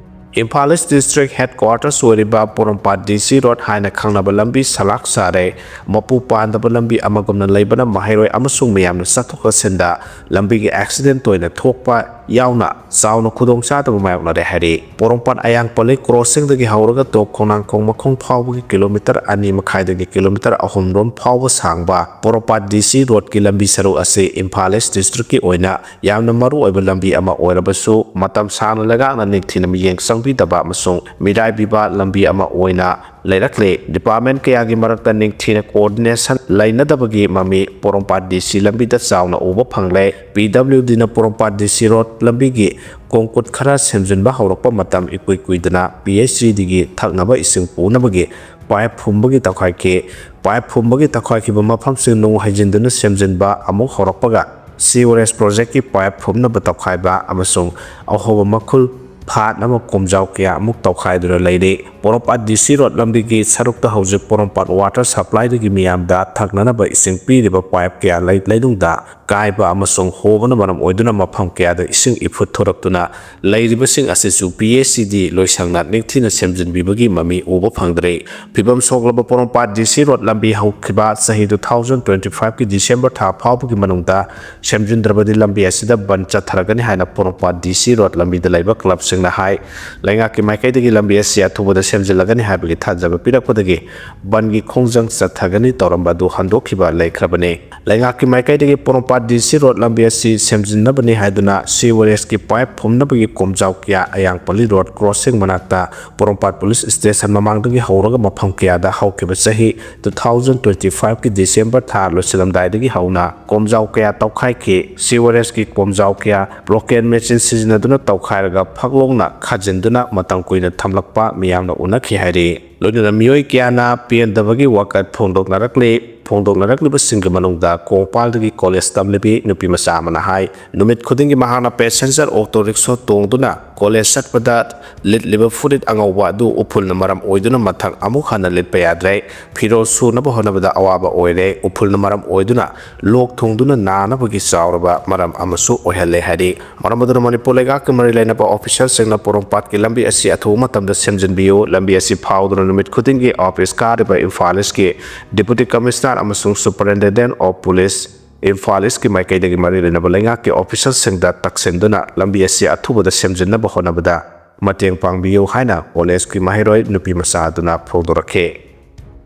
ꯏꯝꯐꯥꯜ ꯏꯁ ꯗꯤꯁꯇ꯭ꯔꯤꯛ ꯍꯦꯗꯀ꯭ꯋꯥꯇꯔꯁ ꯑꯣꯏꯔꯤꯕ ꯄꯣꯔꯣꯝꯄꯥꯠ ꯗꯤ ꯁꯤ ꯔꯣꯗ ꯍꯥꯏꯅ ꯈꯪꯅꯕ ꯂꯝꯕꯤ ꯁꯂꯥꯛ ꯁꯥꯔꯦ꯫ ꯃꯄꯨ ꯄꯥꯟꯗꯕ ꯂꯝꯕꯤ ꯑꯃꯒꯨꯝꯅ ꯂꯩꯕꯅ ꯃꯍꯩꯔꯣꯏ ꯑꯃꯁꯨꯡ ꯃꯤꯌꯥꯝꯅ ꯆꯠꯊꯣꯛ ꯆꯠꯁꯤꯟꯗ ꯂꯝꯕꯤꯒꯤ ꯑꯦꯛꯁꯤꯗꯦꯟ ꯇꯣꯏꯅ ꯊꯣꯛꯄ ꯌꯥꯎꯅ ꯆꯥꯎꯅ ꯈꯨꯗꯣꯡꯆꯥꯗꯕ ꯃꯥꯌꯣꯛꯅꯔꯦ ꯍꯥꯏꯔꯤ꯫ ꯄꯣꯔꯣꯝꯄꯥꯠ ꯑꯌꯥꯡꯄꯜꯂꯤ ꯀ꯭ꯔꯣꯁꯤꯡꯗꯒꯤ ꯍꯧꯔꯒ ꯇꯣꯞ ꯈꯣꯡꯅꯥꯡꯈꯣꯡ ꯃꯈꯣꯡ ꯐꯥꯎꯕꯒꯤ ꯀꯤꯂꯣꯃꯤꯇꯔ ꯑꯅꯤ ꯃꯈꯥꯏꯗꯒꯤ ꯀꯤꯂꯣꯃꯤꯇꯔ ꯑꯍꯨꯝ ꯔꯣꯝ ꯐꯥꯎꯕ ꯁꯥꯡꯕ ꯄꯣꯔꯣꯝꯄꯥꯠ ꯗꯤ ꯁꯤ ꯔꯣꯗꯀꯤ ꯂꯝꯕꯤ ꯁꯔꯨꯛ ꯑꯁꯤ ꯏꯝꯐꯥꯜ ꯏꯁ ꯗꯤꯁꯇ꯭ꯔꯤꯛꯀꯤ ꯑꯣꯏꯅ ꯌꯥꯝꯅ ꯃꯔꯨ ꯑꯣꯏꯕ ꯂꯝꯕꯤ ꯑꯃ ꯑꯣꯏꯔꯕꯁꯨ, ꯃꯇꯝ ꯁꯥꯡꯅ ꯂꯩꯉꯥꯛꯅ ꯅꯤꯡꯊꯤꯅ ꯃꯤꯠꯌꯦꯡ ꯆꯪꯕꯤꯗꯕ ꯑꯃꯁꯨꯡ ꯃꯤꯔꯥꯏꯕꯤꯕ ꯂꯝꯕꯤ ꯑꯃ ꯑꯣꯏꯅ ꯂꯩꯔꯛꯂꯦ꯫ ꯗꯤꯄꯥꯔꯠꯃꯦꯟ ꯀꯌꯥꯒꯤ ꯃꯔꯛꯇ ꯅꯤꯡꯊꯤꯅ ꯀꯣꯑꯣꯔꯗꯤꯅꯦꯁꯟ ꯂꯩꯅꯗꯕꯒꯤ ꯃꯃꯤ ꯄꯣꯔꯣꯝꯄꯥꯠ ꯗꯤ ꯁꯤ ꯂꯝꯕꯤꯗ ꯆꯥꯎꯅ ꯎꯕ ꯐꯪꯂꯦ꯫ ꯄꯤ ꯗꯕ꯭ꯂꯤꯎ ꯗꯤꯅ ꯄꯣꯔꯣꯝꯄꯥꯠ ꯗꯤ ꯁꯤ ꯔꯣꯗ ꯂꯝꯕꯤꯒꯤ ꯀꯣꯡꯀꯨꯠ ꯈꯔ ꯁꯦꯝꯖꯤꯟꯕ ꯍꯧꯔꯛꯄ ꯃꯇꯝ ꯏꯀꯨꯏ ꯀꯨꯏꯗꯅ ꯄꯤ ꯑꯩꯆ ꯏ ꯗꯤꯒꯤ ꯊꯛꯅꯕ ꯏꯁꯤꯡ ꯄꯨꯅꯕꯒꯤ ꯄꯥꯏꯞ ꯐꯨꯝꯕꯒꯤ ꯇꯧꯈꯥꯏꯈꯤ꯫ ꯄꯥꯏꯞ ꯐꯨꯝꯕꯒꯤ ꯇꯧꯈꯥꯏꯈꯤꯕ ꯃꯐꯝꯁꯤꯡ ꯅꯣꯡ ꯍꯩꯖꯤꯟꯗꯨꯅ ꯁꯦꯝꯖꯤꯟꯕ ꯑꯃꯨꯛ ꯍꯧꯔꯛꯄꯒ ꯁꯤꯋꯔꯦꯖ ꯄ꯭ꯔꯣꯖꯦꯛꯀꯤ ꯄꯥꯏꯞ ꯐꯨꯝꯅꯕ ꯇꯧꯈꯥꯏꯕ ꯑꯃꯁꯨꯡ ꯑꯍꯣꯕ ꯃꯈꯨꯜ ꯐꯥꯠꯅꯕ ꯀꯣꯝꯖꯥꯎ ꯀꯌꯥ ꯑꯃꯨꯛ ꯇꯧꯈꯥꯏꯗꯨꯅ ꯂꯩꯔꯤ꯫ ꯄꯣꯔꯣꯝꯄꯥꯠ ꯗꯤ ꯁꯤ ꯔꯣꯗ ꯂꯝꯕꯤꯒꯤ ꯁꯔꯨꯛꯇ ꯍꯧꯖꯤꯛ ꯄꯣꯔꯣꯝꯄꯥꯠ ꯋꯥꯇꯔ ꯁꯄ꯭ꯂꯥꯏꯗꯒꯤ ꯃꯤꯌꯥꯝꯗ ꯊꯛꯅꯅꯕ ꯏꯁꯤꯡ ꯄꯤꯔꯤꯕ ꯄꯥꯏꯞ ꯀꯌꯥ ꯂꯩ, ꯂꯩꯅꯨꯡꯗ ꯀꯥꯏꯕ ꯑꯃꯁꯨꯡ ꯍꯣꯕꯅ ꯃꯔꯝ ꯑꯣꯏꯗꯨꯅ ꯃꯐꯝ ꯀꯌꯥꯗ ꯏꯁꯤꯡ ꯏꯐꯨꯠ ꯊꯣꯔꯛꯇꯨꯅ ꯂꯩꯔꯤꯕꯁꯤꯡ ꯑꯁꯤꯁꯨ ꯄꯤ ꯑꯩꯆ ꯏ ꯗꯤ ꯂꯣꯏꯁꯪꯅ ꯅꯤꯡꯊꯤꯅ ꯁꯦꯝꯖꯤꯟꯕꯤꯕꯒꯤ ꯃꯃꯤ ꯎꯕ ꯐꯪꯗ꯭ꯔꯦ꯫ ꯐꯤꯕꯝ ꯁꯣꯛꯂꯕ ꯄꯣꯔꯣꯝꯄꯥꯠ ꯗꯤ ꯁꯤ ꯔꯣꯗ ꯂꯝꯕꯤ ꯍꯧꯈꯤꯕ ꯆꯍꯤ two thousand twenty five ꯀꯤ ꯗꯤꯁꯦꯝꯕꯔ ꯊꯥ ꯐꯥꯎꯕꯒꯤ ꯃꯅꯨꯡꯗ ꯁꯦꯝꯖꯤꯟꯗ꯭ꯔꯕꯗꯤ ꯂꯝꯕꯤ ꯑꯁꯤꯗ ꯕꯟ ꯆꯠꯊꯔꯒꯅꯤ ꯍꯥꯏꯅ ꯄꯣꯔꯣꯝꯄꯥꯠ ꯗꯤ ꯁꯤ ꯔꯣꯗ ꯂꯝꯕꯤꯗ ꯂꯩꯕ ꯀ꯭ꯂꯕꯁꯤꯡꯅ ꯍꯥꯏ꯫ ꯂꯩꯉꯥꯛꯀꯤ ꯃꯥꯏꯀꯩꯗꯒꯤ ꯂꯝꯕꯤ ꯑꯁꯤ ꯑꯊꯨꯕꯗ ꯁꯦꯝꯖꯤꯜꯂꯒꯅꯤ ꯍꯥꯏꯕꯒꯤ ꯊꯥꯖꯕ ꯄꯤꯔꯛꯄꯗꯒꯤ ꯕꯟꯒꯤ ꯈꯣꯡꯖꯪ ꯆꯠꯊꯒꯅꯤ ꯇꯧꯔꯝꯕ ꯑꯗꯨ ꯍꯟꯗꯣꯛꯈꯤꯕ ꯂꯩꯈ꯭ꯔꯕꯅꯤ꯫ ꯂꯩꯉꯥꯛꯀꯤ ꯃꯥꯏꯀꯩꯗꯒꯤ ꯄꯣꯔꯣꯝꯄꯥꯠ ꯗꯤ ꯁꯤ ꯔꯣꯗ ꯂꯝꯕꯤ ꯑꯁꯤ ꯁꯦꯝꯖꯤꯟꯅꯕꯅꯤ ꯍꯥꯏꯗꯨꯅ ꯁꯤꯋꯔꯦꯖꯀꯤ ꯄꯥꯏꯞ ꯐꯨꯝꯅꯕꯒꯤ ꯀꯣꯝꯖꯥꯎ ꯀꯌꯥ ꯑꯌꯥꯡꯄꯜꯂꯤ ꯔꯣꯗ ꯀ꯭ꯔꯣꯁꯤꯡ ꯃꯅꯥꯛꯇ ꯄꯣꯔꯣꯝꯄꯥꯠ ꯄꯨꯂꯤꯁ ꯁ꯭ꯇꯦꯁꯟ ꯃꯃꯥꯡꯗꯒꯤ ꯍꯧꯔꯒ ꯃꯐꯝ ꯀꯌꯥꯗ ꯍꯧꯈꯤꯕ ꯆꯍꯤ two thousand twenty five ꯀꯤ ꯗꯤꯁꯦꯝꯕꯔ ꯊꯥ ꯂꯣꯏꯁꯤꯜꯂꯝꯗꯥꯏꯗꯒꯤ ꯍꯧꯅ ꯀꯣꯝꯖꯥꯎ ꯀꯌꯥ ꯇꯧꯈꯥꯏꯈꯤ꯫ ꯁꯤꯋꯔꯦꯖꯀꯤ ꯀꯣꯝꯖꯥꯎ ꯀꯌꯥ ꯕ꯭ꯔꯣꯀꯦꯟ ꯃꯦꯆꯤꯟ ꯁꯤꯖꯤꯟꯅꯗꯨꯅ ꯇꯧꯈꯥꯏꯔꯒ ꯐꯛꯂꯣꯡꯅ ꯈꯥꯖꯤꯟꯗꯨꯅ ꯃꯇꯝ ꯀꯨꯏꯅ ꯊꯝꯂꯛꯄ ꯃꯤꯌꯥꯝꯅ ꯎꯅꯈꯤ ꯍꯥꯏꯔꯤ꯫ ꯂꯣꯏꯅꯅ ꯃꯤꯑꯣꯏ ꯀꯌꯥꯅ ꯄꯦꯟꯗꯕꯒꯤ ꯋꯥꯀꯠ ꯐꯣꯡꯗꯣꯛꯅꯔꯛꯂꯤ꯫ ꯐꯣꯡꯗꯣꯛꯅꯔꯛꯂꯤꯕꯁꯤꯡꯒꯤ ꯃꯅꯨꯡꯗ ꯀꯣꯡꯄꯥꯜꯗꯒꯤ ꯀꯣꯂꯦꯖ ꯇꯝꯂꯤꯕꯤ ꯅꯨꯄꯤ ꯃꯆꯥ ꯑꯃꯅ ꯍꯥꯏ, ꯅꯨꯃꯤꯠ ꯈꯨꯗꯤꯡꯒꯤ ꯃꯍꯥꯛꯅ ꯄꯦꯁꯦꯟꯖꯔ ꯑꯣꯇꯣ ꯔꯤꯛꯁꯣ ꯇꯣꯡꯗꯨꯅ ꯀꯣꯂꯦꯖ ꯆꯠꯄꯗ ꯂꯤꯠꯂꯤꯕ ꯐꯨꯔꯤꯠ ꯑꯉꯧꯕ ꯑꯗꯨ ꯎꯐꯨꯜꯅ ꯃꯔꯝ ꯑꯣꯏꯗꯨꯅ ꯃꯊꯪ ꯑꯃꯨꯛ ꯍꯟꯅ ꯂꯤꯠꯄ ꯌꯥꯗ꯭ꯔꯦ꯫ ꯐꯤꯔꯣꯜ ꯁꯨꯅꯕ ꯍꯣꯠꯅꯕꯗ ꯑꯋꯥꯕ ꯑꯣꯏꯔꯦ꯫ ꯎꯐꯨꯜꯅ ꯃꯔꯝ ꯑꯣꯏꯗꯨꯅ ꯂꯣꯛ ꯊꯨꯡꯗꯨꯅ ꯅꯥꯅꯕꯒꯤ ꯆꯥꯎꯔꯕ ꯃꯔꯝ ꯑꯃꯁꯨ ꯑꯣꯏꯍꯜꯂꯦ ꯍꯥꯏꯔꯤ꯫ ꯃꯔꯝ ꯑꯗꯨꯅ ꯃꯅꯤꯄꯨꯔ ꯂꯩꯉꯥꯛꯀ ꯃꯔꯤ ꯂꯩꯅꯕ ꯑꯣꯐꯤꯁꯤꯌꯦꯜꯁꯤꯡꯅ ꯄꯣꯔꯣꯝꯄꯥꯠꯀꯤ ꯂꯝꯕꯤ ꯑꯁꯤ ꯑꯊꯨꯕ ꯃꯇꯝꯗ ꯁꯦꯝꯖꯤꯟꯕꯤꯌꯨ꯫ ꯂꯝꯕꯤ ꯑꯁꯤ ꯐꯥꯎꯗꯨꯅ ꯅꯨꯃꯤꯠ ꯈꯨꯗꯤꯡꯒꯤ ꯑꯣꯐꯤꯁ ꯀꯥꯔꯤꯕ ꯏꯝꯐꯥꯜ ꯏꯁꯀꯤ ꯗꯤꯄꯨꯇꯤ ꯀꯃꯤꯁꯅꯔ ꯑꯃꯁꯨꯡ ꯁꯨꯄꯔꯤꯟꯇꯦꯟꯗꯦꯟ ꯑꯣꯐ ꯄꯨꯂꯤꯁ ꯏꯝꯐꯥꯜ ꯏꯁꯀꯤ ꯃꯥꯏꯀꯩꯗꯒꯤ ꯃꯔꯤ ꯂꯩꯅꯕ ꯂꯩꯉꯥꯛꯀꯤ ꯑꯣꯐꯤꯁꯤꯌꯦꯜꯁꯤꯡꯗ ꯇꯛꯁꯤꯟꯗꯨꯅ ꯂꯝꯕꯤ ꯑꯁꯤ ꯑꯊꯨꯕꯗ ꯁꯦꯝꯖꯤꯟꯅꯕ ꯍꯣꯠꯅꯕꯗ ꯃꯇꯦꯡ ꯄꯥꯡꯕꯤꯌꯨ ꯍꯥꯏꯅ ꯀꯣꯂꯦꯖꯀꯤ ꯃꯍꯩꯔꯣꯏ ꯅꯨꯄꯤ ꯃꯆꯥ ꯑꯗꯨꯅ ꯐꯣꯡꯗꯣꯔꯛꯈꯤ꯫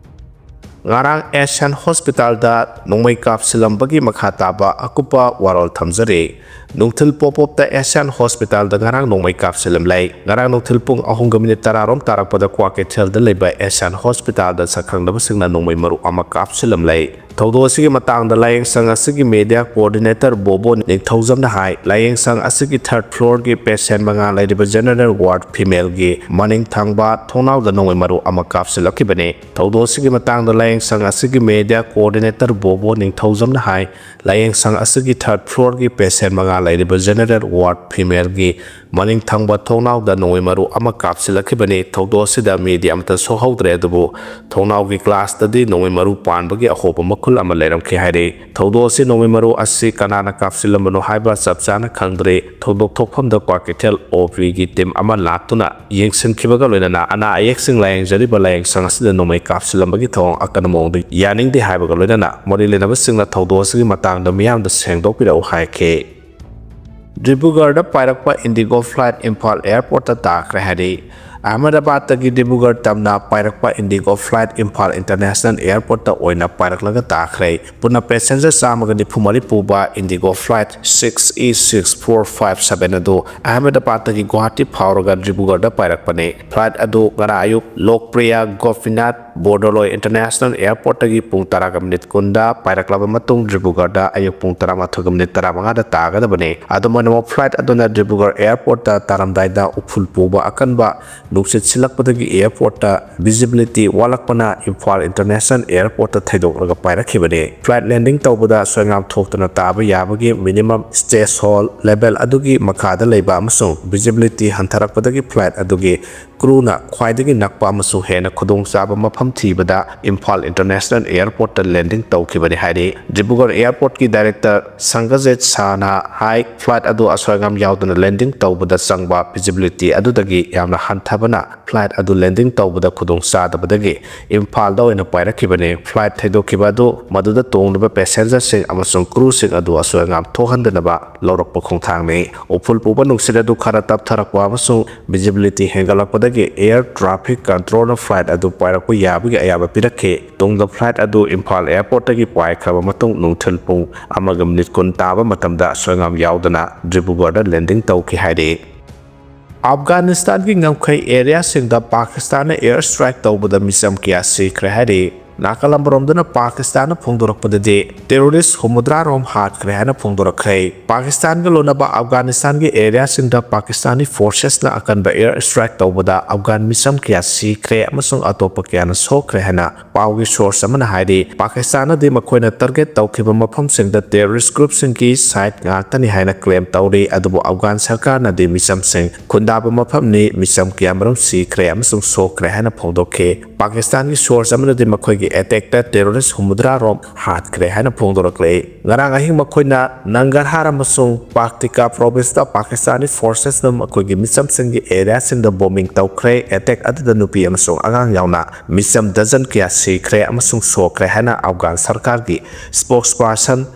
ꯉꯔꯥꯡ ꯑꯦꯁꯤꯌꯥꯟ ꯍꯣꯁꯄꯤꯇꯥꯜꯗ ꯅꯣꯡꯃꯩ ꯀꯥꯞꯁꯤꯜꯂꯝꯕꯒꯤ ꯃꯈꯥ ꯇꯥꯕ ꯑꯀꯨꯞꯄ ꯋꯥꯔꯣꯜ ꯊꯝꯖꯔꯤ꯫ ꯅꯨꯡꯊꯤꯜ ꯄꯣꯞ ꯄꯣꯞꯇ ꯑꯦꯁꯤꯌꯥꯟ ꯍꯣꯁꯄꯤꯇꯥꯜꯗ ꯉꯔꯥꯡ ꯅꯣꯡꯃꯩ ꯀꯥꯞꯁꯤꯜꯂꯝꯂꯦ꯫ ꯉꯔꯥꯡ ꯅꯨꯡꯊꯤꯜ ꯄꯨꯡ ꯑꯍꯨꯝꯒ ꯃꯤꯅꯤꯠ ꯇꯔꯥꯔꯣꯝ ꯇꯥꯔꯛꯄꯗ ꯀ꯭ꯋꯥꯀꯩꯊꯦꯜꯗ ꯂꯩꯕ ꯑꯦꯁꯤꯌꯥꯟ ꯍꯣꯁꯄꯤꯇꯥꯜꯗ ꯁꯛꯈꯪꯅꯕꯁꯤꯡꯅ ꯅꯣꯡꯃꯩ ꯃꯔꯨ ꯑꯃ ꯀꯥꯞꯁꯤꯜꯂꯝꯂꯦ꯫ ꯊꯧꯗꯣꯛ ꯑꯁꯤꯒꯤ ꯃꯇꯥꯡꯗ ꯂꯥꯏꯌꯦꯡ ꯁꯪ ꯑꯁꯤꯒꯤ ꯃꯦꯗꯤꯌꯥ ꯀꯣꯑꯣꯔꯗꯤꯅꯦꯇꯔ ꯕꯣꯕꯣ ꯅꯤꯡꯊꯧꯖꯝꯅ ꯍꯥꯏ, ꯂꯥꯏꯌꯦꯡ ꯁꯪ ꯑꯁꯤꯒꯤ ꯊꯥꯔꯠ ꯐ꯭ꯂꯣꯔꯒꯤ ꯄꯦꯁꯦꯟ ꯃꯉꯥ ꯂꯩꯔꯤꯕ ꯖꯦꯅꯔꯦꯜ ꯋꯥꯔꯗ ꯐꯤꯃꯦꯜꯒꯤ ꯃꯅꯤꯡ ꯊꯪꯕ ꯊꯣꯡꯅꯥꯎꯗ ꯅꯣꯡꯃꯩ ꯃꯔꯨ ꯑꯃ ꯀꯥꯞꯁꯤꯜꯂꯛꯈꯤꯕꯅꯤ꯫ ꯊꯧꯗꯣꯛ ꯑꯁꯤꯒꯤ ꯃꯇꯥꯡꯗ ꯂꯥꯏꯌꯦꯡ ꯁꯪ ꯑꯁꯤꯒꯤ ꯃꯦꯗꯤꯌꯥ ꯀꯣꯑꯣꯔꯗꯤꯅꯦꯇꯔ ꯕꯣꯕꯣ ꯅꯤꯡꯊꯧꯖꯝꯅ ꯍꯥꯏ, ꯂꯥꯏꯌꯦꯡ ꯁꯪ ꯑꯁꯤꯒꯤ ꯊꯥꯔꯠ ꯐ꯭ꯂꯣꯔꯒꯤ ꯄꯦꯁꯦꯟ ꯃꯉꯥ ꯂꯩꯔꯤꯕ ꯖꯦꯅꯔꯦꯜ ꯋꯥꯔꯗ ꯐꯤꯃꯦꯜꯒꯤ ꯃꯅꯤꯡ ꯊꯪꯕ ꯊꯣꯡꯅꯥꯎꯗ ꯅꯣꯡꯃꯩ ꯃꯔꯨ ꯑꯃ ꯀꯥꯞꯁꯤꯜꯂꯛꯈꯤꯕꯅꯤ꯫ ꯊꯧꯗꯣꯛ ꯑꯁꯤꯗ ꯃꯤꯗꯤ ꯑꯃꯠꯇ ꯁꯣꯛꯍꯧꯗ꯭ꯔꯦ, ꯑꯗꯨꯕꯨ ꯊꯣꯡꯅꯥꯎꯒꯤ ꯒ꯭ꯂꯥꯁꯇꯗꯤ ꯅꯣꯡꯃꯩ ꯃꯔꯨ ꯄꯥꯟꯕꯒꯤ ꯑꯍꯣꯕ ꯃꯈꯨꯜ ꯑꯃ ꯂꯩꯔꯝꯈꯤ ꯍꯥꯏꯔꯤ꯫ ꯊꯧꯗꯣꯛ ꯑꯁꯤ ꯅꯣꯡꯃꯩ ꯃꯔꯨ ꯑꯁꯤ ꯀꯅꯥꯅ ꯀꯥꯞꯁꯤꯜꯂꯝꯕꯅꯣ ꯍꯥꯏꯕ ꯆꯞ ꯆꯥꯅ ꯈꯪꯗ꯭ꯔꯤ꯫ ꯊꯧꯗꯣꯛ ꯊꯣꯛꯐꯝꯗ ꯀ꯭ꯋꯥꯀꯩꯊꯦꯜ ꯑꯣ ꯄꯤꯒꯤ ꯇꯤꯝ ꯑꯃ ꯂꯥꯛꯇꯨꯅ ꯌꯦꯡꯁꯤꯟꯈꯤꯕꯒ ꯂꯣꯏꯅꯅ ꯑꯅꯥ ꯑꯌꯦꯛꯁꯤꯡ ꯂꯥꯌꯦꯡꯖꯔꯤꯕ ꯂꯥꯏꯌꯦꯡ ꯁꯪ ꯑꯁꯤꯗ ꯅꯣꯡꯃꯩ ꯀꯥꯞꯁꯤꯜꯂꯝꯕꯒꯤ ꯊꯧꯑꯣꯡ ꯑꯀꯟꯕ ꯃꯑꯣꯡꯗ ꯌꯥꯅꯤꯡꯗꯦ ꯍꯥꯏꯕꯒ ꯂꯣꯏꯅꯅ ꯃꯔꯤ ꯂꯩꯅꯕꯁꯤꯡꯅ ꯊꯧꯗꯣꯛ ꯑꯁꯤꯒꯤ ꯃꯇꯥꯡꯗ ꯃꯤꯌꯥꯝꯗ ꯁꯦꯡꯗꯣꯛꯄꯤꯔꯛꯎ ꯍꯥꯏꯈꯤ꯫ ꯗꯤꯕ꯭ꯔꯨꯒꯔꯗ ꯄꯥꯏꯔꯛꯄ ꯏꯟꯗꯤꯒꯣ ꯐ꯭ꯂꯥꯏꯠ ꯏꯝꯐꯥꯜ ꯑꯦꯌꯔꯄꯣꯔꯠꯇ ꯇꯥꯈ꯭ꯔꯦ ꯍꯥꯏꯔꯤ꯫ ꯑꯍꯃꯗꯥꯕꯥꯗꯇꯒꯤ ꯗꯤꯕ꯭ꯔꯨꯒꯔ ꯇꯝꯅ ꯄꯥꯏꯔꯛꯄ ꯏꯟꯗꯤꯒꯣ ꯐ꯭ꯂꯥꯏꯠ ꯏꯝꯐꯥꯜ ꯏꯟꯇꯔꯅꯦꯁꯅꯦꯜ ꯑꯦꯌꯔꯄꯣꯔꯠꯇ ꯑꯣꯏꯅ ꯄꯥꯏꯔꯛꯂꯒ ꯇꯥꯈ꯭ꯔꯦ꯫ ꯄꯨꯟꯅ ꯄꯦꯁꯦꯟꯖꯔ ꯆꯥꯝꯃꯒ ꯅꯤꯐꯨ ꯃꯔꯤ ꯄꯨꯕ IndiGo flight six E six four five seven ꯑꯗꯨ ꯑꯍꯃꯗꯥꯕꯥꯗꯇꯒꯤ ꯒꯨꯋꯥꯍꯥꯇꯤ ꯐꯥꯎꯔꯒ ꯗꯤꯕ꯭ꯔꯨꯒꯔꯗ ꯄꯥꯏꯔꯛꯄꯅꯤ꯫ ꯐ꯭ꯂꯥꯏꯠ ꯑꯗꯨ ꯉꯔꯥꯡ ꯑꯌꯨꯛ ꯂꯣꯛꯄ꯭ꯔꯤꯌꯥ ꯒꯣꯄꯤꯅꯥꯊ ꯕꯣꯔꯗꯣꯂꯣꯏ ꯏꯟꯇꯔꯅꯦꯁꯅꯦꯜ ꯑꯦꯌꯔꯄꯣꯔꯠꯇꯒꯤ ꯄꯨꯡ ꯇꯔꯥꯒ ꯃꯤꯅꯤꯠ ꯀꯨꯟꯗ ꯄꯥꯏꯔꯛꯂꯕ ꯃꯇꯨꯡ ꯗꯤꯕ꯭ꯔꯨꯒꯔꯗ ꯑꯌꯨꯛ ꯄꯨꯡ ꯇꯔꯥꯃꯥꯊꯣꯏꯒ ꯃꯤꯅꯤꯠ ꯇꯔꯥꯃꯉꯥꯗ ꯇꯥꯒꯗꯕꯅꯤ꯫ ꯑꯗꯨꯃꯥꯏꯅꯃꯛ ꯐ꯭ꯂꯥꯏꯠ ꯑꯗꯨꯅ ꯗꯤꯕ꯭ꯔꯨꯒꯔ ꯑꯦꯌꯔꯄꯣꯔꯠꯇ ꯇꯥꯔꯝꯗꯥꯏꯗ ꯎꯐꯨꯜ ꯄꯨꯕ ꯑꯀꯟꯕ ꯅꯨꯡꯁꯤꯠ ꯁꯤꯜꯂꯛꯄꯗꯒꯤ ꯑꯦꯌꯔꯄꯣꯔꯠꯇ ꯚꯤꯖꯤꯕꯤꯂꯤꯇꯤ ꯋꯥꯠꯂꯛꯄꯅ ꯏꯝꯐꯥꯜ ꯏꯟꯇꯔꯅꯦꯁꯅꯦꯜ ꯑꯦꯌꯔꯄꯣꯔꯠꯇ ꯊꯩꯗꯣꯛꯂꯒ ꯄꯥꯏꯔꯛꯈꯤꯕꯅꯤ꯫ ꯐ꯭ꯂꯥꯏꯠ ꯂꯦꯟꯗꯤꯡ ꯇꯧꯕꯗ ꯁꯣꯏꯉꯥꯝ ꯊꯣꯛꯇꯅ ꯇꯥꯕ ꯌꯥꯕꯒꯤ ꯃꯤꯅꯤꯃꯝ ꯁ꯭ꯇꯦꯖ ꯍꯣꯜ ꯂꯦꯚꯦꯜ ꯑꯗꯨꯒꯤ ꯃꯈꯥꯗ ꯂꯩꯕ ꯑꯃꯁꯨꯡ ꯚꯤꯖꯤꯕꯤꯂꯤꯇꯤ ꯍꯟꯊꯔꯛꯄꯗꯒꯤ ꯐ꯭ꯂꯥꯏꯠ ꯑꯗꯨꯒꯤ ꯀ꯭ꯔꯨꯅ ꯈ꯭ꯋꯥꯏꯗꯒꯤ ꯅꯛꯄ ꯑꯃꯁꯨꯡ ꯍꯦꯟꯅ ꯈꯨꯗꯣꯡꯆꯥꯕ ꯃꯐꯝ ꯊꯤꯕꯗ ꯏꯝꯐꯥꯜ ꯏꯟꯇꯔꯅꯦꯁꯅꯦꯜ ꯑꯦꯌꯔꯄꯣꯔꯠꯇ ꯂꯦꯟꯗꯤꯡ ꯇꯧꯈꯤꯕꯅꯤ ꯍꯥꯏꯔꯤ꯫ ꯗꯤꯕ꯭ꯔꯨꯒꯔ ꯑꯦꯌꯔꯄꯣꯔꯠꯀꯤ ꯗꯥꯏꯔꯦꯛꯇꯔ ꯁꯪꯒꯖꯤꯠ ꯁꯥꯍꯅ ꯍꯥꯏ, ꯐ꯭ꯂꯥꯏꯠ ꯑꯗꯨ ꯑꯁꯣꯏ ꯑꯉꯥꯝ ꯌꯥꯎꯗꯅ ꯂꯦꯟꯗꯤꯡ ꯇꯧꯕꯗ ꯆꯪꯕ ꯐꯤꯖꯤꯕꯤꯂꯤꯇꯤ ꯑꯗꯨꯗꯒꯤ ꯌꯥꯝꯅ ꯍꯟꯊꯕ ꯅ flight ꯑꯗꯨ landing ꯇꯧꯕꯗ ꯈꯨꯗꯣꯡ ꯆꯥꯗꯕꯗꯒꯤ ꯏꯝꯐꯥꯜꯗ ꯑꯣꯏꯅ ꯄꯥꯏꯔꯛꯈꯤꯕꯅꯤ꯫ Flight ꯊꯩꯗꯣꯛꯈꯤꯕ ꯑꯗꯨ ꯃꯗꯨꯗ ꯇꯣꯡꯂꯤꯕ passengerꯁꯤꯡ ꯑꯃꯁꯨꯡ crewꯁꯤꯡ ꯑꯗꯨ ꯑꯁꯣꯏ ꯑꯉꯥꯝ ꯊꯣꯛꯍꯟꯗꯅꯕ ꯂꯧꯔꯛꯄ ꯈꯣꯡꯊꯥꯡꯅꯤ꯫ ꯎꯐꯨꯜ ꯄꯨꯕ ꯅꯨꯡꯁꯤꯠ ꯑꯗꯨ ꯈꯔ ꯇꯞꯊꯔꯛꯄ ꯑꯃꯁꯨꯡ visibility ꯍꯦꯟꯒꯠꯂꯛꯄꯗꯒꯤ air traffic controlꯅ flight ꯑꯗꯨ ꯄꯥꯏꯔꯛꯄ ꯌꯥꯕꯒꯤ ꯑꯌꯥꯕ ꯄꯤꯔꯛꯈꯤ꯫ ꯇꯨꯡꯗ flight ꯑꯗꯨ ꯏꯝꯐꯥꯜ airportꯇꯒꯤ ꯄꯥꯏꯈ꯭ꯔꯕ ꯃꯇꯨꯡ ꯅꯨꯡꯊꯤꯜ ꯄꯨꯡ ꯑꯃꯒ minute ꯀꯨꯟ ꯇꯥꯕ ꯃꯇꯝꯗ ꯑꯁꯣꯏ ꯑꯉꯥꯝ ꯌꯥꯎꯗꯅ ꯗꯤꯕ꯭ꯔꯨꯒꯔꯗ landing ꯇꯧꯈꯤ ꯍꯥꯏꯔꯤ꯫ ꯑꯐꯒꯥꯅꯤꯁꯇꯥꯟꯒꯤ ꯉꯝꯈꯩ areaꯁꯤꯡꯗ ꯄꯥꯀꯤꯁꯇꯥꯟꯅ air strike ꯇꯧꯕꯗ ꯃꯤꯆꯝ ꯀꯌꯥ ꯁꯤꯈ꯭ꯔꯦ ꯍꯥꯏꯔꯤ꯫ ꯅꯥꯀꯜ ꯑꯃꯔꯣꯝꯗꯅ ꯄꯥꯀꯤꯁꯇꯥꯟꯅ ꯐꯣꯡꯗꯣꯔꯛꯄꯗꯗꯤ terrorist ꯍꯨꯝꯐꯨꯇꯔꯥ ꯔꯣꯝ ꯍꯥꯠꯈ꯭ꯔꯦ ꯍꯥꯏꯅ ꯐꯣꯡꯗꯣꯔꯛꯈ꯭ꯔꯦ꯫ ꯄꯥꯀꯤꯁꯇꯥꯟꯒ ꯂꯣꯟꯅꯕ ꯑꯐꯒꯥꯅꯤꯁꯇꯥꯟꯒꯤ areaꯁꯤꯡꯗ ꯄꯥꯀꯤꯁꯇꯥꯅꯤ forcesꯅ ꯑꯀꯟꯕ air strike ꯇꯧꯕꯗ ꯑꯐꯒꯥꯟ ꯃꯤꯆꯝ ꯀꯌꯥ ꯁꯤꯈ꯭ꯔꯦ ꯑꯃꯁꯨꯡ ꯑꯇꯣꯞꯄ ꯀꯌꯥꯅ ꯁꯣꯛꯈ꯭ꯔꯦ ꯍꯥꯏꯅ ꯄꯥꯎꯒꯤ source ꯑꯃꯅ ꯍꯥꯏꯔꯤ꯫ ꯄꯥꯀꯤꯁꯇꯥꯟꯅꯗꯤ ꯃꯈꯣꯏꯅ target ꯇꯧꯈꯤꯕ ꯃꯐꯝꯁꯤꯡꯗ terrorist groupꯁꯤꯡꯒꯤ site ꯉꯥꯛꯇꯅꯤ ꯍꯥꯏꯅ claim ꯇꯧꯔꯤ, ꯑꯗꯨꯕꯨ ꯑꯐꯒꯥꯟ ꯁꯔꯀꯥꯔꯅꯗꯤ ꯃꯤꯆꯝꯁꯤꯡ ꯈꯨꯟꯗꯥꯕ ꯃꯐꯝꯅꯤ, ꯃꯤꯆꯝ ꯀꯌꯥꯃꯔꯨꯝ ꯁꯤꯈ꯭ꯔꯦ ꯑꯃꯁꯨꯡ ꯁꯣꯛꯈ꯭ꯔꯦ ꯍꯥꯏꯅ ꯐꯣꯡꯗꯣꯛꯈꯤ꯫ ꯄꯥꯀꯤꯁꯇꯥꯟꯒꯤ source ꯑꯃꯅꯗꯤ ꯃꯈꯣꯏꯒꯤ attackꯇ terrorist ꯍꯨꯝꯐꯨꯇꯔꯥ ꯔꯣꯝ ꯍꯥꯠꯈ꯭ꯔꯦ ꯍꯥꯏꯅ ꯐꯣꯡꯗꯣꯔꯛꯂꯤ꯫ ꯉꯔꯥꯡ ꯑꯍꯤꯡ ꯃꯈꯣꯏꯅ ꯅꯪꯒꯔꯍꯥꯔ ꯑꯃꯁꯨꯡ ꯄꯥꯛꯇꯤꯀꯥ provinceꯇ ꯄꯥꯀꯤꯁꯇꯥꯅꯤ forcesꯅ ꯃꯈꯣꯏꯒꯤ ꯃꯤꯆꯝꯁꯤꯡꯒꯤ areaꯁꯤꯡꯗ bombing ꯇꯧꯈ꯭ꯔꯦ꯫ Attack ꯑꯗꯨꯗ ꯅꯨꯄꯤ ꯑꯃꯁꯨꯡ ꯑꯉꯥꯡ ꯌꯥꯎꯅ ꯃꯤꯆꯝ dozen ꯀꯌꯥ ꯁꯤꯈ꯭ꯔꯦ ꯑꯃꯁꯨꯡ ꯁꯣꯛꯈ꯭ꯔꯦ ꯍꯥꯏꯅ ꯑꯐꯒꯥꯟ ꯁꯔꯀꯥꯔꯒꯤ spokesperson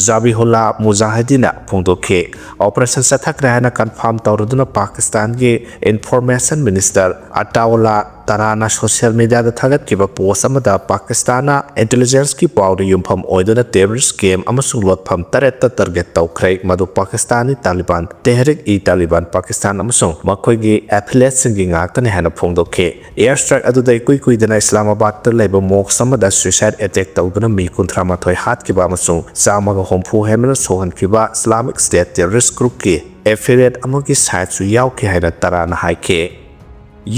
ꯖꯥꯕꯤꯍꯨꯜꯂꯥ ꯃꯨꯖꯥꯍꯤꯗꯤꯅ ꯐꯣꯡꯗꯣꯛꯈꯤ꯫ Operation ꯆꯠꯊꯈ꯭ꯔꯦ ꯍꯥꯏꯅ confirm ꯇꯧꯔꯗꯨꯅ ꯄꯥꯀꯤꯁꯇꯥꯟꯒꯤ information minister ꯑꯇꯥꯎꯂꯥ ꯇꯔꯥꯅ social mediaꯗ ꯊꯥꯒꯠꯈꯤꯕ post ꯑꯃꯗ ꯄꯥꯀꯤꯁꯇꯥꯟꯅ intelligenceꯀꯤ ꯄꯥꯎꯗ ꯌꯨꯝꯐꯝ ꯑꯣꯏꯗꯨꯅ terrorist camp ꯑꯃꯁꯨꯡ ꯂꯣꯠꯐꯝ ꯇꯔꯦꯠꯇ target ꯇꯧꯈ꯭ꯔꯦ, ꯃꯗꯨ ꯄꯥꯀꯤꯁꯇꯥꯅꯤ ꯇꯥꯂꯤꯕꯥꯟ, ꯇꯦꯍꯔꯤꯛ-ꯏ-ꯇꯥꯂꯤꯕꯥꯟ ꯄꯥꯀꯤꯁꯇꯥꯟ ꯑꯃꯁꯨꯡ ꯃꯈꯣꯏꯒꯤ affiliatesꯁꯤꯡꯒꯤ ꯉꯥꯛꯇꯅꯤ ꯍꯥꯏꯅ ꯐꯣꯡꯗꯣꯛꯈꯤ꯫ Air strike ꯑꯗꯨꯗ ꯏꯀꯨꯏ ꯀꯨꯏꯗꯅ ꯏꯁꯂꯥꯃꯥꯕꯥꯗꯇ ꯂꯩꯕ mosque ꯑꯃꯗ suicide attack ꯇꯧꯗꯨꯅ ꯃꯤ ꯀꯨꯟꯊ꯭ꯔꯥ ꯃꯥꯊꯣꯏ ꯍꯥꯠꯈꯤꯕ ꯑꯃꯁꯨꯡ ꯆꯥꯝꯃꯒ ꯍꯨꯝꯐꯨ ꯍꯦꯟꯕꯅ ꯁꯣꯛꯍꯟꯈꯤꯕ Islamic State terrorist groupꯀꯤ affiliate ꯑꯃꯒꯤ siteꯁꯨ ꯌꯥꯎꯈꯤ ꯍꯥꯏꯅ ꯇꯔꯥꯅ ꯍꯥꯏꯈꯤ꯫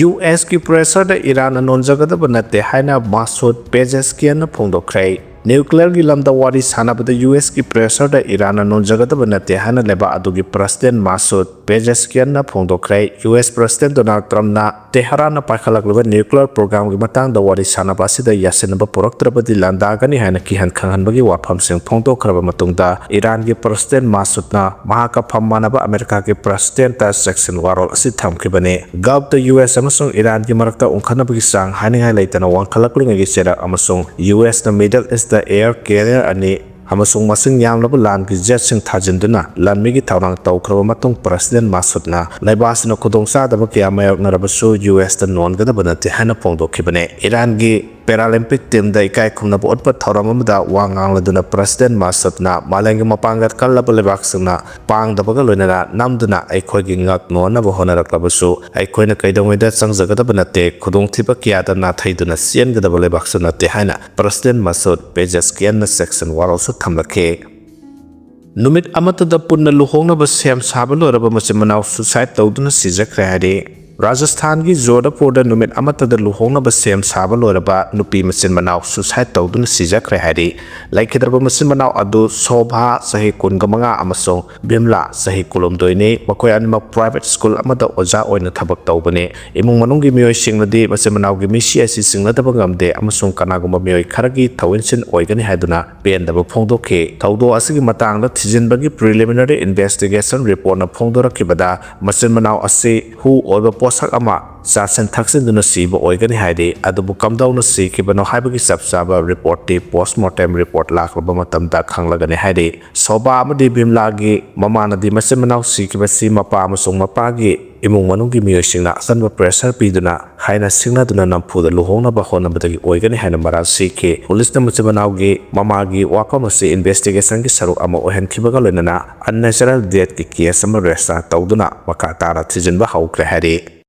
USꯀꯤ pressureꯗ ꯏꯔꯥꯟꯅ ꯅꯣꯟꯖꯒꯗꯕ ꯅꯠꯇꯦ ꯍꯥꯏꯅ ꯃꯥꯁꯨꯗ ꯄꯦꯖꯦꯁꯀꯤꯌꯟꯅ ꯐꯣꯡꯗꯣꯛꯈ꯭ꯔꯦ꯫ Nuclearꯒꯤ ꯂꯝꯗ ꯋꯥꯔꯤ ꯁꯥꯟꯅꯕꯗ USꯀꯤ pressureꯗ ꯏꯔꯥꯟꯅ ꯅꯣꯟꯖꯒꯗꯕ ꯅꯠꯇꯦ ꯍꯥꯏꯅ ꯂꯩꯕꯥꯛ ꯑꯗꯨꯒꯤ president ꯃꯥꯁꯨꯗ ꯄꯦꯖꯦꯁꯀꯤꯌꯟꯅ ꯐꯣꯡꯗꯣꯛꯈ꯭ꯔꯦ꯫ US president Donald Trumpꯅ ꯇꯦꯍꯔꯥꯟꯅ ꯄꯥꯏꯈꯠꯂꯛꯂꯤꯕ nuclear programꯒꯤ ꯃꯇꯥꯡꯗ ꯋꯥꯔꯤ ꯁꯥꯅꯕ ꯑꯁꯤꯗ ꯌꯥꯁꯤꯟꯅꯕ ꯄꯨꯔꯛꯇ꯭ꯔꯕꯗꯤ ꯂꯥꯟꯗꯥꯒꯅꯤ ꯍꯥꯏꯅ ꯀꯤꯍꯟ ꯈꯪꯍꯟꯕꯒꯤ ꯋꯥꯐꯝꯁꯤꯡ ꯐꯣꯡꯗꯣꯛꯈ꯭ꯔꯕ ꯃꯇꯨꯡꯗ, ꯏꯔꯥꯟꯒꯤ President ꯃꯥꯁꯨꯗꯅ ꯃꯍꯥꯛꯀ ꯐꯝ ꯃꯥꯟꯅꯕ ꯑꯃꯦꯔꯤꯀꯥꯒꯤ Presidentꯇ ꯆꯦꯛꯁꯤꯟ ꯋꯥꯔꯣꯜ ꯑꯁꯤ ꯊꯝꯈꯤꯕꯅꯤ꯫ Gulfꯇ ꯌꯨ ꯑꯦꯁ ꯑꯃꯁꯨꯡ ꯏꯔꯥꯟꯒꯤ ꯃꯔꯛꯇ ꯎꯪꯈꯠꯅꯕꯒꯤ ꯆꯥꯡ ꯍꯥꯏꯅꯤꯡꯉꯥꯏ ꯂꯩꯇꯅ ꯋꯥꯡꯈꯠꯂꯛꯂꯤꯉꯩꯒꯤ ꯆꯩꯔꯛ ꯑꯃꯁꯨꯡ ꯌꯨ ꯑꯦꯁꯅ Middle Eastꯇ air carrier ꯑꯅꯤ ꯑꯃꯁꯨꯡ ꯃꯁꯤꯡ ꯌꯥꯝꯂꯕ ꯂꯥꯟꯒꯤ jetꯁꯤꯡ ꯊꯥꯖꯤꯟꯗꯨꯅ ꯂꯥꯟꯃꯤꯒꯤ ꯊꯧꯔꯥꯡ ꯇꯧꯈ꯭ꯔꯕ ꯃꯇꯨꯡ, President ꯃꯥꯁꯨꯗꯅ ꯂꯩꯕꯥꯛ ꯑꯁꯤꯅ ꯈꯨꯗꯣꯡꯆꯥꯗꯕ ꯀꯌꯥ ꯃꯥꯌꯣꯛꯅꯔꯕꯁꯨ ꯌꯨ ꯑꯦꯁꯇ ꯅꯣꯟꯒꯗꯕ ꯅꯠꯇꯦ ꯍꯥꯏꯅ ꯐꯣꯡꯗꯣꯛꯈꯤꯕꯅꯤ꯫ ꯏꯔꯥꯟꯒꯤ Paralympic teamꯗ ꯏꯀꯥꯏ ꯈꯨꯝꯅꯕ ꯎꯠꯄ ꯊꯧꯔꯝ ꯑꯃꯗ ꯋꯥ ꯉꯥꯡꯂꯗꯨꯅ President ꯃꯥꯁꯨꯗꯅ ꯃꯥꯂꯦꯝꯒꯤ ꯃꯄꯥꯡꯒꯜ ꯀꯜꯂꯕ ꯂꯩꯕꯥꯛꯁꯤꯡꯅ ꯄꯥꯡꯗꯕꯒ ꯂꯣꯏꯅꯅ ꯅꯝꯗꯨꯅ ꯑꯩꯈꯣꯏꯒꯤ ꯉꯛ ꯅꯣꯟꯅꯕ ꯍꯣꯠꯅꯔꯛꯂꯕꯁꯨ, ꯑꯩꯈꯣꯏꯅ ꯀꯩꯗꯧꯉꯩꯗ ꯆꯪꯖꯒꯗꯕ ꯅꯠꯇꯦ, ꯈꯨꯗꯣꯡꯊꯤꯕ ꯀꯌꯥꯗ ꯅꯥꯊꯩꯗꯨꯅ ꯆꯦꯟꯒꯗꯕ ꯂꯩꯕꯥꯛꯁꯨ ꯅꯠꯇꯦ ꯍꯥꯏꯅ President ꯃꯥꯁꯨꯗ ꯄꯦꯖꯦꯁꯀꯤꯌꯟꯅ ꯆꯦꯛꯁꯤꯟ ꯋꯥꯔꯣꯜꯁꯨ ꯊꯝꯂꯛꯈꯤ꯫ ꯅꯨꯃꯤꯠ ꯑꯃꯠꯇꯗ ꯄꯨꯟꯅ ꯂꯨꯍꯣꯡꯅꯕ ꯁꯦꯝ ꯁꯥꯕ ꯂꯣꯏꯔꯕ ꯃꯆꯤꯟ ꯃꯅꯥꯎ suicide ꯇꯧꯗꯨꯅ ꯁꯤꯖꯈ꯭ꯔꯦ ꯍꯥꯏꯔꯤ꯫ ꯔꯥꯖꯁꯊꯥꯟꯒꯤ ꯖꯣꯙꯄꯨꯔꯗ ꯅꯨꯃꯤꯠ ꯑꯃꯠꯇꯗ ꯂꯨꯍꯣꯡꯅꯕ ꯁꯦꯝ ꯁꯥꯕ ꯂꯣꯏꯔꯕ ꯅꯨꯄꯤ ꯃꯆꯤꯟ ꯃꯅꯥꯎ suicide ꯇꯧꯗꯨꯅ ꯁꯤꯖꯈ꯭ꯔꯦ ꯍꯥꯏꯔꯤ꯫ ꯂꯩꯈꯤꯗ꯭ꯔꯕ ꯃꯆꯤꯟ ꯃꯅꯥꯎ ꯑꯗꯨ ꯁꯣꯚꯥ, ꯆꯍꯤ ꯀꯨꯟꯒ ꯃꯉꯥ, ꯑꯃꯁꯨꯡ ꯕꯤꯝꯂꯥ, ꯆꯍꯤ ꯀꯨꯟꯍꯨꯝꯗꯣꯏꯅꯤ꯫ ꯃꯈꯣꯏ ꯑꯅꯤꯃꯛ private school ꯑꯃꯗ ꯑꯣꯖꯥ ꯑꯣꯏꯅ ꯊꯕꯛ ꯇꯧꯕꯅꯤ꯫ ꯏꯃꯨꯡ ꯃꯅꯨꯡꯒꯤ ꯃꯤꯑꯣꯏꯁꯤꯡꯅꯗꯤ ꯃꯆꯤꯟ ꯃꯅꯥꯎꯒꯤ ꯃꯤꯁꯤ ꯑꯁꯤ ꯆꯤꯡꯅꯗꯕ ꯉꯝꯗꯦ ꯑꯃꯁꯨꯡ ꯀꯅꯥꯒꯨꯝꯕ ꯃꯤꯑꯣꯏ ꯈꯔꯒꯤ ꯊꯧꯑꯣꯏꯟꯁꯤꯟ ꯑꯣꯏꯒꯅꯤ ꯍꯥꯏꯗꯨꯅ ꯄꯦꯟꯗꯕ ꯐꯣꯡꯗꯣꯛꯈꯤ꯫ ꯊꯧꯗꯣꯛ ꯑꯁꯤꯒꯤ ꯃꯇꯥꯡꯗ ꯊꯤꯖꯤꯟꯕꯒꯤ preliminary investigationꯅ ꯐꯣꯡꯗꯣꯔꯛꯈꯤꯕꯗ, ꯃꯆꯤꯟ ꯃꯅꯥꯎ ꯑꯁꯤ ꯍꯨ ꯑꯣꯏꯕ ꯄꯣꯠꯁꯛ ꯑꯃ ꯆꯥꯁꯤꯟ ꯊꯛꯆꯤꯟꯗꯨꯅ ꯁꯤꯕ ꯑꯣꯏꯒꯅꯤ ꯍꯥꯏꯔꯤ꯫ ꯑꯗꯨꯕꯨ ꯀꯝꯗꯧꯅ ꯁꯤꯈꯤꯕꯅꯣ ꯍꯥꯏꯕꯒꯤ ꯆꯞ ꯆꯥꯕ reportꯇꯤ post mortem report ꯂꯥꯛꯂꯕ ꯃꯇꯝꯗ ꯈꯪꯂꯒꯅꯤ ꯍꯥꯏꯔꯤ꯫ ꯁꯣꯚꯥ ꯑꯃꯗꯤ ꯕꯤꯝꯂꯥꯒꯤ ꯃꯃꯥꯅꯗꯤ ꯃꯆꯤꯟ ꯃꯅꯥꯎ ꯁꯤꯈꯤꯕꯁꯤ ꯃꯄꯥ ꯑꯃꯁꯨꯡ ꯃꯄꯥꯒꯤ ꯏꯃꯨꯡ ꯃꯅꯨꯡꯒꯤ ꯃꯤꯑꯣꯏꯁꯤꯡꯅ ꯑꯀꯟꯕ pressure ꯄꯤꯗꯨꯅ ꯍꯥꯏꯅ ꯁꯤꯡꯅꯗꯨꯅ ꯅꯝꯐꯨꯗ ꯂꯨꯍꯣꯡꯅꯕ ꯍꯣꯠꯅꯕꯗꯒꯤ ꯑꯣꯏꯒꯅꯤ ꯍꯥꯏꯅ ꯃꯔꯥꯜ ꯁꯤꯈꯤ꯫ Policeꯅ ꯃꯆꯤꯟ ꯃꯅꯥꯎꯒꯤ ꯃꯃꯥꯒꯤ ꯋꯥꯐꯝ ꯑꯁꯤ investigationꯒꯤ ꯁꯔꯨꯛ ꯑꯃ ꯑꯣꯏꯍꯟꯈꯤꯕꯒ ꯂꯣꯏꯅꯅ unnatural deathꯀꯤ case ꯑꯃ register ꯇꯧꯗꯨꯅ ꯃꯈꯥ ꯇꯥꯅ ꯊꯤꯖꯤꯟꯕ ꯍꯧꯈ꯭ꯔꯦ ꯍꯥꯏꯔꯤ꯫